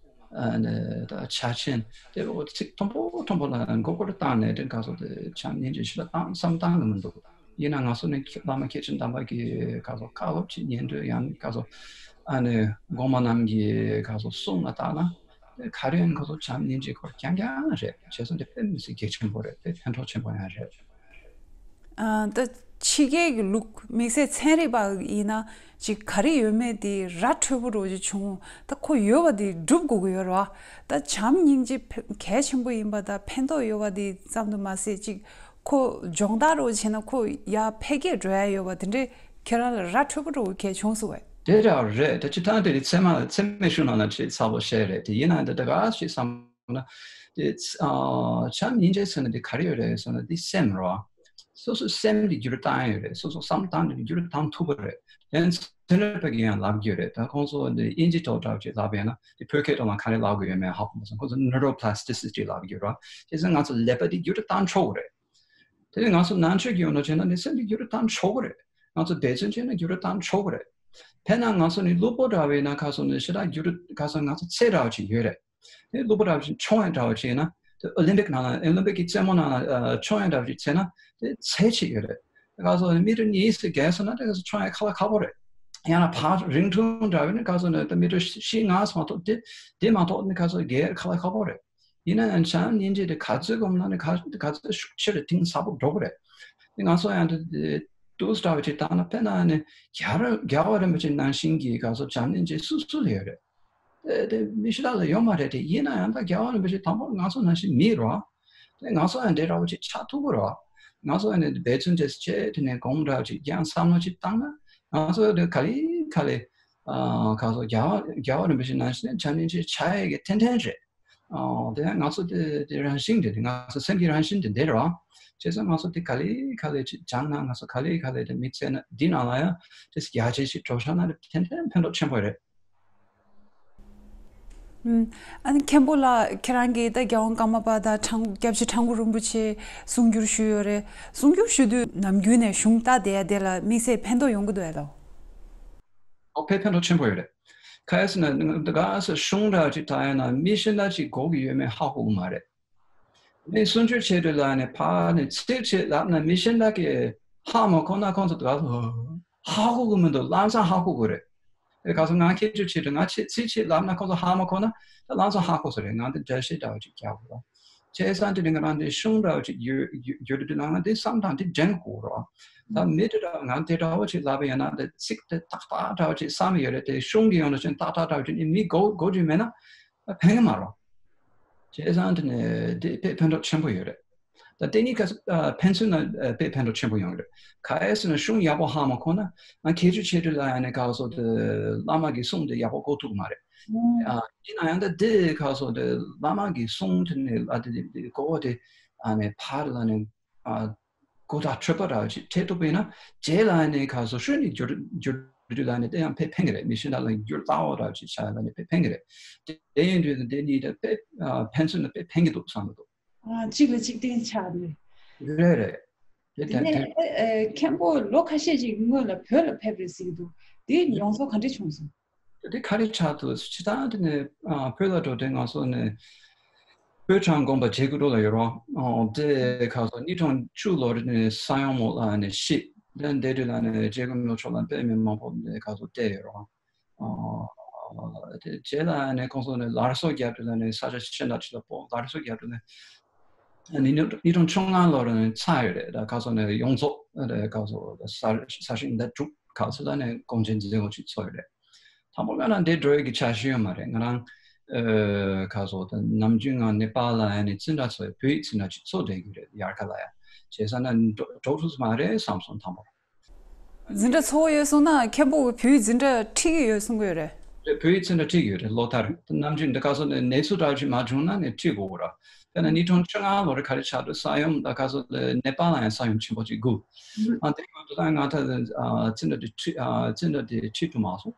ཨ་ནི་ད་ཕྱག་ཆེན་དེ་འོ་ཚིག་མཐོན་པོ་མཐོན་པོ་ལ་མགོ་སྐོར་བཏང་ནས་དེ་ག་སོ་དེ་བྱམས་སྙིང་རྗེ་ཞིག་ལ་བཏང་བསམ་བཏང་གི་མི་འདུག་ཡིན་ན་ང་ཚོ་ནི་བླ་མ་མཁན་ཆེན་དམ་པ་གི་ག་སོ་བཀའ་སློབ་ཅིག་ཉན་དུས་ཡང་ག་སོ་ཨ་ནི་གོང་མ་རྣམས་ཀྱི་ག་སོ་གསུང་ལ་བལྟས་ན་དེ་ག་རེ་ཡང་ཁོ་ཚོ་བྱམས་སྙིང་རྗེ་སྐོར་རྐྱང་རྐྱང་རེད། བྱས་ཙང་དེ་དཔེ་མི་སྲིད་གལ་ཆེན་པོ་རེད། དཔེ་ཕན་ཐོགས་ཆེན་པོ་ཡང་རེད། ཨ་ད་ཕྱི་རྒྱལ་གྱི་ལུགས་དམིགས་བསལ་ཚན་རིག་པ་ཡིན་ན་ཅིག་ག་རེ་ཡོད་མེད་དེ་ར་འཕྲོད་པོ་རོ་ཅིག་བྱུང་། ད་ཁོ་ཡོད་པ་དེ་སྒྲུབ་དགོས་ཀྱི་ཡོད་རེད་བ། ད་བྱམས་སྙིང་རྗེ་ཕ་གལ་ཆེན་པོ་ཡིན་པ་དང་ཕན་ཐོགས་ཡོད་པ་དེ་ཙམ་དུ་མ་ཟད་ཅིག་ཁོ་སྦྱོང་བརྡར་རོ་བྱས་ན་ཁོ་ཡར་འཕེལ་རྒྱས་འགྲོ་ཡ་ཡོད་པ་དེ་འདྲའི་ཁྱེད་རང་ལ་ར་འཕྲོད་པོ་རོ་གལ་བྱུང་སོང་བས། དེ་འདྲ་རེད། ད་སྤྱིར་བཏང་དེ་རིང་ཚད་མ་ཚད་མའི་གཞུང་ནང་ལ་ཅིག་ཚ་པོ་བཤད་རེད། དེ་ཡིན་ན་འདི་ད་ག་ཞིག་བསམ། ན། དེ་ཨ་བྱམས་སྙིང་རྗེ་ཟེར་ན་དེ་ག་རེ་ཡོད་རེད་ཟེར་ན་དེ་སེམས་རོ། སོ་སོའི་སེམས་དེ་འགྱུར་བཏང་ཡོད་རེད། སོ་སོ་བསམ་བཏང་དེ་འགྱུར་བཏང་ཐུབ་པ་རེད། ཡང་ཚན་རིག་པ་གིས་ཡང་ལབ་ཀྱི་ཡོད་རེད། ད་ཁོང་ཚོ་དེ་དབྱིན་ཇི་ཐོག་འདྲ་བོ་ཅིག་ལབ་ཡོད་ན་དེ་བོད་སྐད་ཐོག་ལ་ག་རེ་ལབ་དགོས་ཡོད་མེད་ཧ་གོ་མ་སོང་། ཁོང་ཚོ་neuroplasticity་ལབ་ཀྱི་ཡོད་རེད། དེ་ཚོ་ང་ཚོ་ཀླད་པ་དེ་འགྱུར་བཏང་ཆོག་གི་རེད། དེ་ནས་ང་ཚོ་ནང་ཆོས་ཀྱི་ཡོང་ན་བྱས་ན་ནི་སེམས་ཀྱི་འགྱུར་བ་བཏང་ཆོག་གི་རེད། ང་ཚོ་འབད་བརྩོན་བྱས་ན་འགྱུར་བ་བཏང་ཆོག་གི་རེད། དཔེར་ན་ང་ཚོ་ནི་གློ་བུར་འདྲ་བས་ན་ཁ་སང་ནི་ཞེ་དྲག་འགྱུར་བ་ཁ་སང་ང་ཚོ་ཚེ་འདྲ་བ་ཅིག་ཡོད་རེད། དེ་གློ་བུར་འདྲ་བ་ཅིག་མཆོང་ཡ་འདྲ་བ་ཅིག་ཡིན་ན། དེ་ཨོ་ལིམ་པིག་ནང་ལ་ཨོ་ལིམ་པིག་གི་རྩེད་མོ་ནང་ལ་ཨ་མཆོང་ཡ་འདྲ་བ་ཅིག་བྱས་ན་དེ་ཚད་ཅིག་ཡོད་རེད། དེ་ག་སོ་མི་ཊར་གཉིས་སུ་བརྒལ་སོང་ན་དེ་ག་སོ་མཆོང་ཡ་ཁ་ལག་ཁག་པོ་རེད། ཡང་ན་ཕར་རིང་ཐུང་འདྲ་བས་ན་ག་སོ་ནི་དེ་མི་ཊར་བཞི་ལྔ་སུ་མ་གཏོགས་དེ་དེ་མ་གཏོགས་ནི་ག་སོ་བརྒལ་ཁ་ལག་ཁག་པོ་རེད། ཡིན་ན་ཡང་བྱམས་སྙིང་རྗེ་དེ་ག་ཚོད་སྒོམ་ན་ནི་ག་ག་ཚོད་ཤུགས་ཆེ་རེད། གཏིང་ཟབ་པོ་འགྲོ་གི་རེད། དེ་ང་ཚོ་ཡང་དེ་དེ་ཏུས་འདྲ་བ་ཅིག་བཏང་ན་དཔེར་ན་ནི་རྒྱལ་ར་རྒྱལ་བ་རིན་པོ་ཆེ་ནང་བཞིན་གྱི་ག་སོ་བྱམས་སྙིང་རྗེ་སུ་སུ་ལ་ཡོད་རེད། དེ་དེ་མི་ཞིག་ལ་ལ་ཡོད་མ་རེད་དེ། ཡིན་ན་ཡང་ད་རྒྱལ་བ་རིན་པོ་ཆེ་དང་པོ་ང་ཚོ་ནང་བཞིན་མི་རེད་བ། དེ་ང་ཚོ་ཡང་འདྲ་བོ་ཅིག་ཆགས་ཐུབ་ཀྱི་རེད་བ། ང་ཚོ་ཡང་ནི་འབད་བརྩོན་བྱས་བྱས་དེ་ནས་སྒོམ་འདྲ་བོ་ཅིག་ཀྱང་བསམ་བློ་ཅིག་བཏང་ན་ང་ཚོ་དེ་ག་ལེ་ག་ལེ་ཨ་ག་ཚོད་རྒྱལ་བ་རྒྱལ་བ་རིན་པོ་ཆེ་ནང་བཞིན་བྱམས་སྙིང་རྗེ་ཆགས་ཡས་ཀྱི་ཏན་ཏན་རེད། ཨ་དེ་ཡང་ང་ཚོ་དེ་དེ་རང་བཞིན་དེ་དེ་ང་ཚོ་སེམས་ཀྱི་རང་བཞིན་དེ་འདི་རེད་བ། བྱས་ཙང་ང་ཚོ་དེ་ག་ལེ་ག་ལེ་ཅིག་སྦྱངས་ན་ང་ཚོ་ག་ལེ་ག་ལེ་དེ་མི་ཚེ་ན་འདི་ནང་ལ་ཡང་དེ་ཡར་རྒྱས་ཤིག་འགྲོ་བཞག་ན་དེ་ཏན་ཏན་ཕན་ཐོགས་ཆེན་པོ་རེད། ཨུམ། ཨ་ནི་མཁན་པོ་ལགས་ཁྱེད་རང་གིས་ད་རྒྱལ་དབང་ཀརྨ་པ་དང་སྐྱབས་རྗེ་ཁྲ་འགུ་རིན་པོ་ཆེ་གསུང་སྒྱུར་ཞུས་ཡོད་རེད། གསུང་སྒྱུར་ཞུ་དུས་ནམ་རྒྱུན་ནས་གཞུང་ལྟ་བསྡད་ཡ་དེ་ལ་དམིགས་བསལ་ཕན་ཐོགས་ཡོང་གི་འདུག་ཨེ་ལོ། ཨོ་ཕན་ཕན་ཐོགས་ཆེན་པོ་ཡོད་རེད། ཁ་ཡ་སི་ན་ད་ག་ས་གཞུང་འདྲ་ཅིག་ལྟ་ཡ་ན་མི་གཞན་དག་ཅིག་གོ་གི་ཡོད་མེད་ཧ་གོ་གི་མ་རེད། ནས་གསུང་ཆོས་བྱེད་དུས་ལ་ནས་ཕར་ནས་ཚིག་ཅིག་ལབ་ན་མི་གཞན་དག་གིས་ཧ་མ་གོ་ན་ཁོང་ཚོ་དགའ་ཧ་གོ་གི་མི་འདུག་ལམ་སང་ཧ་གོ་གི་རེད། དེ་ག་ཚོད་ང་ཁྱེད་ཚོས་བྱེད་དུས་ང་ཚིག་ཚིག་ཅིག་ལབ་ན་ཁོང་ཚོ་ཧ་མ་གོ་ན་ད་ལམ་སང་ཧ་གོ་ས་རེད། ང་འདི་འགྲེལ་བཤད་འདྲ་བོ་ཅིག་རྒྱག་དགོས་ར། བྱས་ཙང་དེ་ནི་ང་རང་འདི་གཞུང་འདྲ་བོ་ཅིག་ཡོད་ཡོད་ཡོད་དུས་ལ་ང་འདི་བསམ་སྟངས་འདི་འདྲེན་དགོས་ར། ད་མི་དེ་འདྲ་ང་དེ་འདྲ་བོ་ཅིག་ལབ་པ་ཡིན་ན་དེ་ཚིག་དེ་ཏག་ཏག་འདྲ་བོ་ཅིག་བསམ་ཡོད་རེད། དེ་གཞུང་གི་ཡོང་དུས་ཅན་ཏག་ཏག་འདྲ་བོ་ཅིག་ནི་མི་གོ་གོ་རྒྱུ་མེད་ན་ཕན་གི་མ་རེད། བྱས་ཙང་དེ་ནས་དེ་དཔེ་ཕན་ཐོགས་ཆེན་པོ་ཡོད་རེད། ད་དེ་གཉིས་ཀ་ཨ་ཕན་ཚུན་ན་ཨ་དཔེ་ཕན་ཐོགས་ཆེན་པོ་ཡོང་གི་རེད། ག་ཨེ་ཟེར་ན་གཞུང་ཡག་པོ་ཧ་མ་གོ་ན་ང་ཁྱེད་ཚོས་བྱེད་དུས་ལ་ཡང་ནས་ག་སོ་དེ་བླ་མ་གི་གསུང་དེ་ཡག་པོ་གོ་ཐུབ་མ་རེད། ཨ་ཡིན་ན་ཡང་ད་དེ་ག་སོ་དེ་བླ་མ་གི་གསུང་དེ་ནས་ཨ་དེ་དེ་གོ་བ་དེ་ཨ་ནས་ཕར་ལ་ནས་ཨ་གོ་ཐག་ཆོད་པ་འདྲ་ཅིག་འཕྲད་ཐུབ་པ་ཡིན་ན་རྗེས་ལ་ཡང་ནས་ག་སོ་ཤོད་ནས་འགྱུར་འགྱུར་དུས་ལ་ནས་དེ་ཡང་དཔེ་ཕན་གི་རེད། མི་གཞན་དག་ལ་འགྱུར་སླ་བོ་འདྲ་ཅིག་ཆགས་ལ་ནས་དཔེ་ཕན་གི་རེད། དེ་ཡིན་དུས་དེ་གཉིས་དེ་དཔེ་ཨ་ཕན་ཚུན་ལ་དཔེ་ཕན་གི་འདུག་བསམ་གི་འདུག་ཨ་གཅིག་ལ་གཅིག་བརྟེན་ཆགས་ནས། རེད་རེད། དེ་དེ་ནས་དེ་ཨེ་ཨེ་མཁན་པོ་ལོ་ཁ་ཤས་ཅིག་སྔོན་ལ་བོད་ལ་ཕེབས་རེད་ཟེར་གྱི་འདུག་དེ་མྱོང་ཚོར་ག་འདྲ་བྱུང་སོང་། དེ་ག་རེ་ཆགས་འདུག་སྤྱིར་བཏང་དེ་ནས་ཨ་བོད་ལ་འགྲོ་དུས་ང་ཚོ་ནས་བོད་གྲྭ་དགོན་པ་རྗེ་སྐུ་རྡོ་ལ་ཡོད་རོགས། ཨོ་དེ་ག་ཚོ་གཉིས་སྟོང་བཅུ་ལོར་ནས་ས་ཡོམ་འོག་ལ་ནས་ཤི། དེ་འདས་དུས་ལ་ནས་རྗེ་སྐུ་རྡོ་ཕྱོགས་ལ་དཔེ་མི་མང་པོ་ནས་ག་ཚོ་བསྡད་ཡོད་རོགས། ཨ་དེ་རྗེས་ལ་ནས་ཁོང་ཚོ་ནས་སླར་གསོ་རྒྱབ་དུས་ལ་ནས་ས་ཆ་ཤིན་ཏུ་ཅིག་ལ་སྤོ་སླར་གསོ་རྒྱབ་དུས་ནས་ནི་ཉིས་སྟོང་བཅོ་ལྔ་ལོར་ནས་ཚར་ཡོད་རེད། ད་ག་ཚོ་ནས་ཡོངས་རྫོགས་རེད། ག་ཚོ་ས་ས་ཞིང་ཟླ་དྲུག་ག་ཚོ་ལ་ནས་གོང་ཆེན་མཛད་སྒོ་ཅིག་ཚོགས་ཡོད་རེད། དང་པོ་ང་རང་འདི་འགྲོ་ཡས་ཀྱི་འཆར་གཞི་ཡོད་མ་རེད། ང་རང་ཨ་ག་ཚོ་ད་ནམ་རྒྱུན་ང་ནེ་པཱལ་ལ་ཡ་ནས་འཛིན་གྲྭ་ཚོགས་ཡས། བོད་ཡིག་འཛིན་གྲྭ་ཅིག་ཚོགས་བསྡད་ཀྱི་རེད། དབྱར་ཁ་ལ་ཡ། བྱས་ཙང་ན་འགྲོ་འགྲོ་ཐུབ་ས་མ་རེད་བསམ་སོང་དང་པོ། འཛིན་གྲྭ་ཚོགས་ཡོད་སོང་ན་མཁན་པོ་གི་བོད་ཡིག་འཛིན་གྲྭ་ཁྲིད་ཀྱི་ཡོད་གསུང་གི་ཡོད་རེད། རེད། བོད་ཡིག་འཛིན་གྲྭ་ཁྲིད་ཀྱི་ཡོད་རེད། ལོ་ལྟར་ནམ་རྒྱུན་འདི་ག་ཚོད་ནས་གནས་ཚུལ་འདྲ་ཞིག་མ་བྱུང་ན་ནས་ཁྲིད་དགོས་ར། དཔེར་ན་ཉིས་སྟོང་བཅོ་ལྔ་ལོ་རེ་ག་རེ་ཆགས་འདུག་ས་ཡོམ་ད་ག་ཚོད་ནེ་པཱལ་ལ་ཡང་ས་ཡོམ་ཆེན་པོ་ཅིག་བསྒུགས། ཨ་དེ་གོ་དུས་ད་ང་ད་འཛིན་གྲྭ་དེ་ཁྲིད་ཨ་འཛིན་གྲྭ་དེ་ཁྲིད་ཨ་འཛིན་གྲྭ་དེ་ཁྲིད་ཐུབ་མ་སོང་།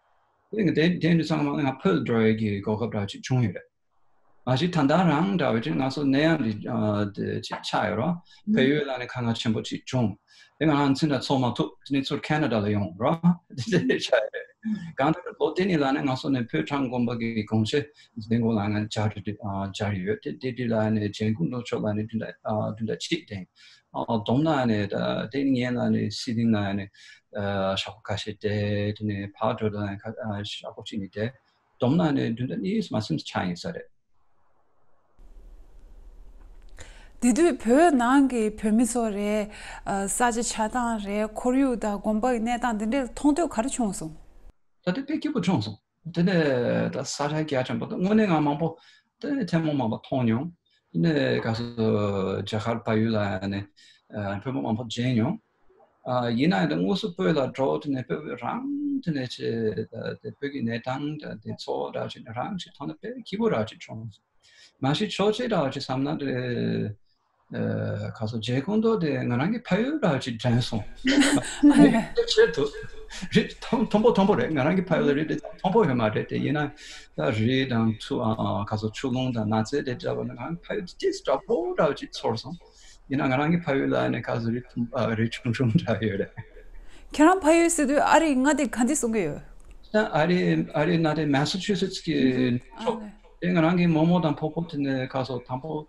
དེ་ནས་དེ་དེ་ནས་ཚང་མ་ང་བོད་འགྲོ་ཡས་ཀྱི་གོ་སྐབས་འདྲ་ཅིག་བྱུང་ཡོད་རེད། མ་གཞི་ད་ལྟ་རང་འདྲ་བའི་ཅིག་ང་ཚོ་ནད་ཡམས་འདི་ཨ་དེ་ཅིག་ཆགས་ཡོད་ར། བལ་ཡུལ་ལ་ནི་དཀའ་ངལ་ཆེན་པོ་ཅིག་བྱུང་། དེ་ང་རང་འཛིན་གྲྭ་ཚོགས་མ་ཐུབ། དེ་ནས་ཚུར་ཁེ་ན་ཌ་ལ་ཡོང་ར། དེ་འདྲ་ཆགས་ཡོད་རེད། གང་ལྟར་ལོ་དེ་ནས་ལ་ནི་ང་ཚོ་ནས་བོད་གྲྭ་དགོན་པ་གི་དགོངས་བཞེད་འདི་མགོ་ལ་ང་སྦྱར་ཨ་སྦྱར་ཡོད། དེ་དེ་དུས་ལ་ནི་རྗེ་སྐུ་མདོ་ཕྱོགས་ལ་ནི་བདུན་ཕྲག་ཨ་བདུན་ཕྲག་གཅིག་དེ་ཨ་བསྡོམས་ན་ནི་ད་དེ་ནས་ངས་ལ་ནི་སི་ཏིང་ལ་ནི་ཨ་ཞག་པོ་ཁ་ཤས་བསྡད། དེ་ནས་ཕར་འགྲོ་ལ་ནི་ཁ་ཨ་ཞག་པོ་གཅིག་ནས་བསྡད། བསྡོམས་ན་ནི་བདུན་ཕྲག་གཉིས་མ་ཟིན་ཆགས་ཡིན་ས་རེད། དེ་དུས་བོད་ནང་གི་བོད་མི་ཚོ་རེད། ཨ་ས་ཆ་ཆགས་སྟངས་རེད། ཁོར་ཡུག་དང་དགོན་པ་གི་གནས་སྟངས་དེ་འདྲའི་མཐོང་ཐོས་ག་རེ་བྱུང་སོང་། ད་དེ་དཔེ་སྐྱིད་པོ་བྱུང་སོང་། དེ་ནས་ད་ས་ཆ་རྒྱ་ཆེན་པོ་དང་དངོས་གནས་ང་མང་པོ་དེ་ནས་ཐེངས་མ་མང་པོ་མཐོང་མྱོང་། དེ་ནས་ག་ཚོད་རྒྱ་གར་བལ་ཡུལ་ལ་ནས་ཨ་བོད་པ་མང་པོ་མཇལ་མྱོང་། ཨ་ཡིན་ན་ཡང་ད་དངོས་སུ་བོད་ལ་འགྲོ་དེ་ནས་བོད་རང་དེ་ནས་ཆེ་ད་དེ་བོད་ཀྱི་གནས་སྟངས་ད་དེ་ཚོ་འདྲ་ཅིག་ནས་རང་ཅིག་མཐོང་ན་དཔེ་སྐྱིད་པོ་འདྲ་ཅིག་བྱུང་སོང་། མ་གཞི་ཕྱོགས་གཅིག་འདྲ་ཅིག་བསམ་ན་དེ་ཨ་ག་ཚོད་རྗེ་སྐུ་མདོ་དེ་ང་རང་གི་ཕ་ཡུལ་འདྲ་ཅིག་དྲན་སོང་། ཆེད་དུ་རེད། མཐོན་མཐོན་པོ་མཐོན་པོ་རེད། ང་རང་གི་ཕ་ཡུལ་ལ་རེད་དེ་མཐོན་པོ་ཡོད་མ་རེད། དེ་ཡིན་ན་ད་རི་དང་ཆུ་ཨ་ག་ཚོད་ཆུ་ཀླུང་དང་ནགས་ཚལ་དེ་འདྲ་བ་ནི་ང་རང་ཕ་ཡུལ་ཏིས་འདྲ་པོ་འདྲ་ཅིག་ཚོར་སོང་། ཡིན་ན་ང་རང་གི་ཕ་ཡུལ་ལ་ནི་ཁ་སང་རི་ཐུང་ཨ་རི་ཆུང་ཆུང་འདྲ་ཡོད་རེད། ཁྱེད་རང་ཕ་ཡུལ་ཟེར་དུས་ཨ་རི་མངའ་སྡེ་ག་འདི་གསུང་གི་ཡོད། ད་ཨ་རི་ཨ་རི་མངའ་སྡེ་Massachusetts་གི་ཕྱོགས་དེ་ང་རང་གི་རྨོ་མོ་དང་ཕོ་ཕོ་དེ་ནི་ཁ་སང་དང་པོ་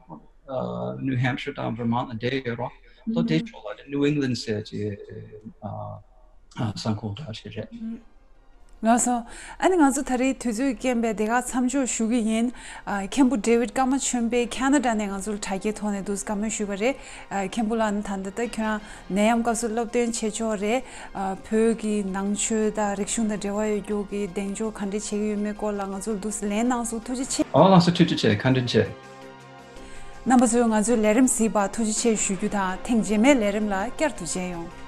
ཨ་New Hampshire་དང་Vermont་ལ་བསྡད་ཡོད་རོགས། ད་དེ་ཕྱོགས་ལ་ནི་New England་ཟེར་གྱི་ཨ་ཨ་ས་ཁོངས་འདྲ་ཞིག་རེད། ལགས་སོ། ཨ་ནི་ང་ཚོ་ད་རེས་དུས་ཚོད་རྐྱེན་པས་དེ་ག་མཚམས་འཇོག་ཞུ་གི་ཡིན། ཨ་མཁན་པོ་David ཀརྨ་ཆོས་འཕེལ་ཁ་ན་ཌ་ནས་ང་ཚོར་དྲ་རྒྱའི་ཐོག་ནས་འདུག་བཀའ་མོལ་ཞུས་པ་རེད། ཨ་མཁན་པོ་ལགས་ནི་ད་ལྟ་ད་ཁྱོད་རང་ནད་ཡམས་སྐབས་སུ་སློབ་སྟོན་བྱེད་ཆོག་རེད། ཨ་བོད་ཀྱི་ནང་ཆོས་དང་རིག་གཞུང་དང་འབྲེལ་བ་ཡོད་རྒྱུ་གི་གདེང་འཇོག་ག་འདྲས་བྱེད་ཀྱི་ཡོད་མེད་སྐོར་ལ་ང་ཚོར་འདུག་ལན་གནང་སོང་། ཐུགས་རྗེ་ཆེ། ཨོ་ལགས་སོ། ཐུགས་རྗེ་ཆེ། བཀའ་དྲིན་ཆེ། རྣམ་པ་ཚོས་ང་ཚོའི་ལས་རིམ་གཟིགས་པར་ཐུགས་རྗེ་ཆེ་ཞུ་རྒྱུ་དང་། ཐེངས་རྗེས་མའི་ལས་རིམ་ལ་བསྐྱར་དུ་མཇལ་ཡོང་།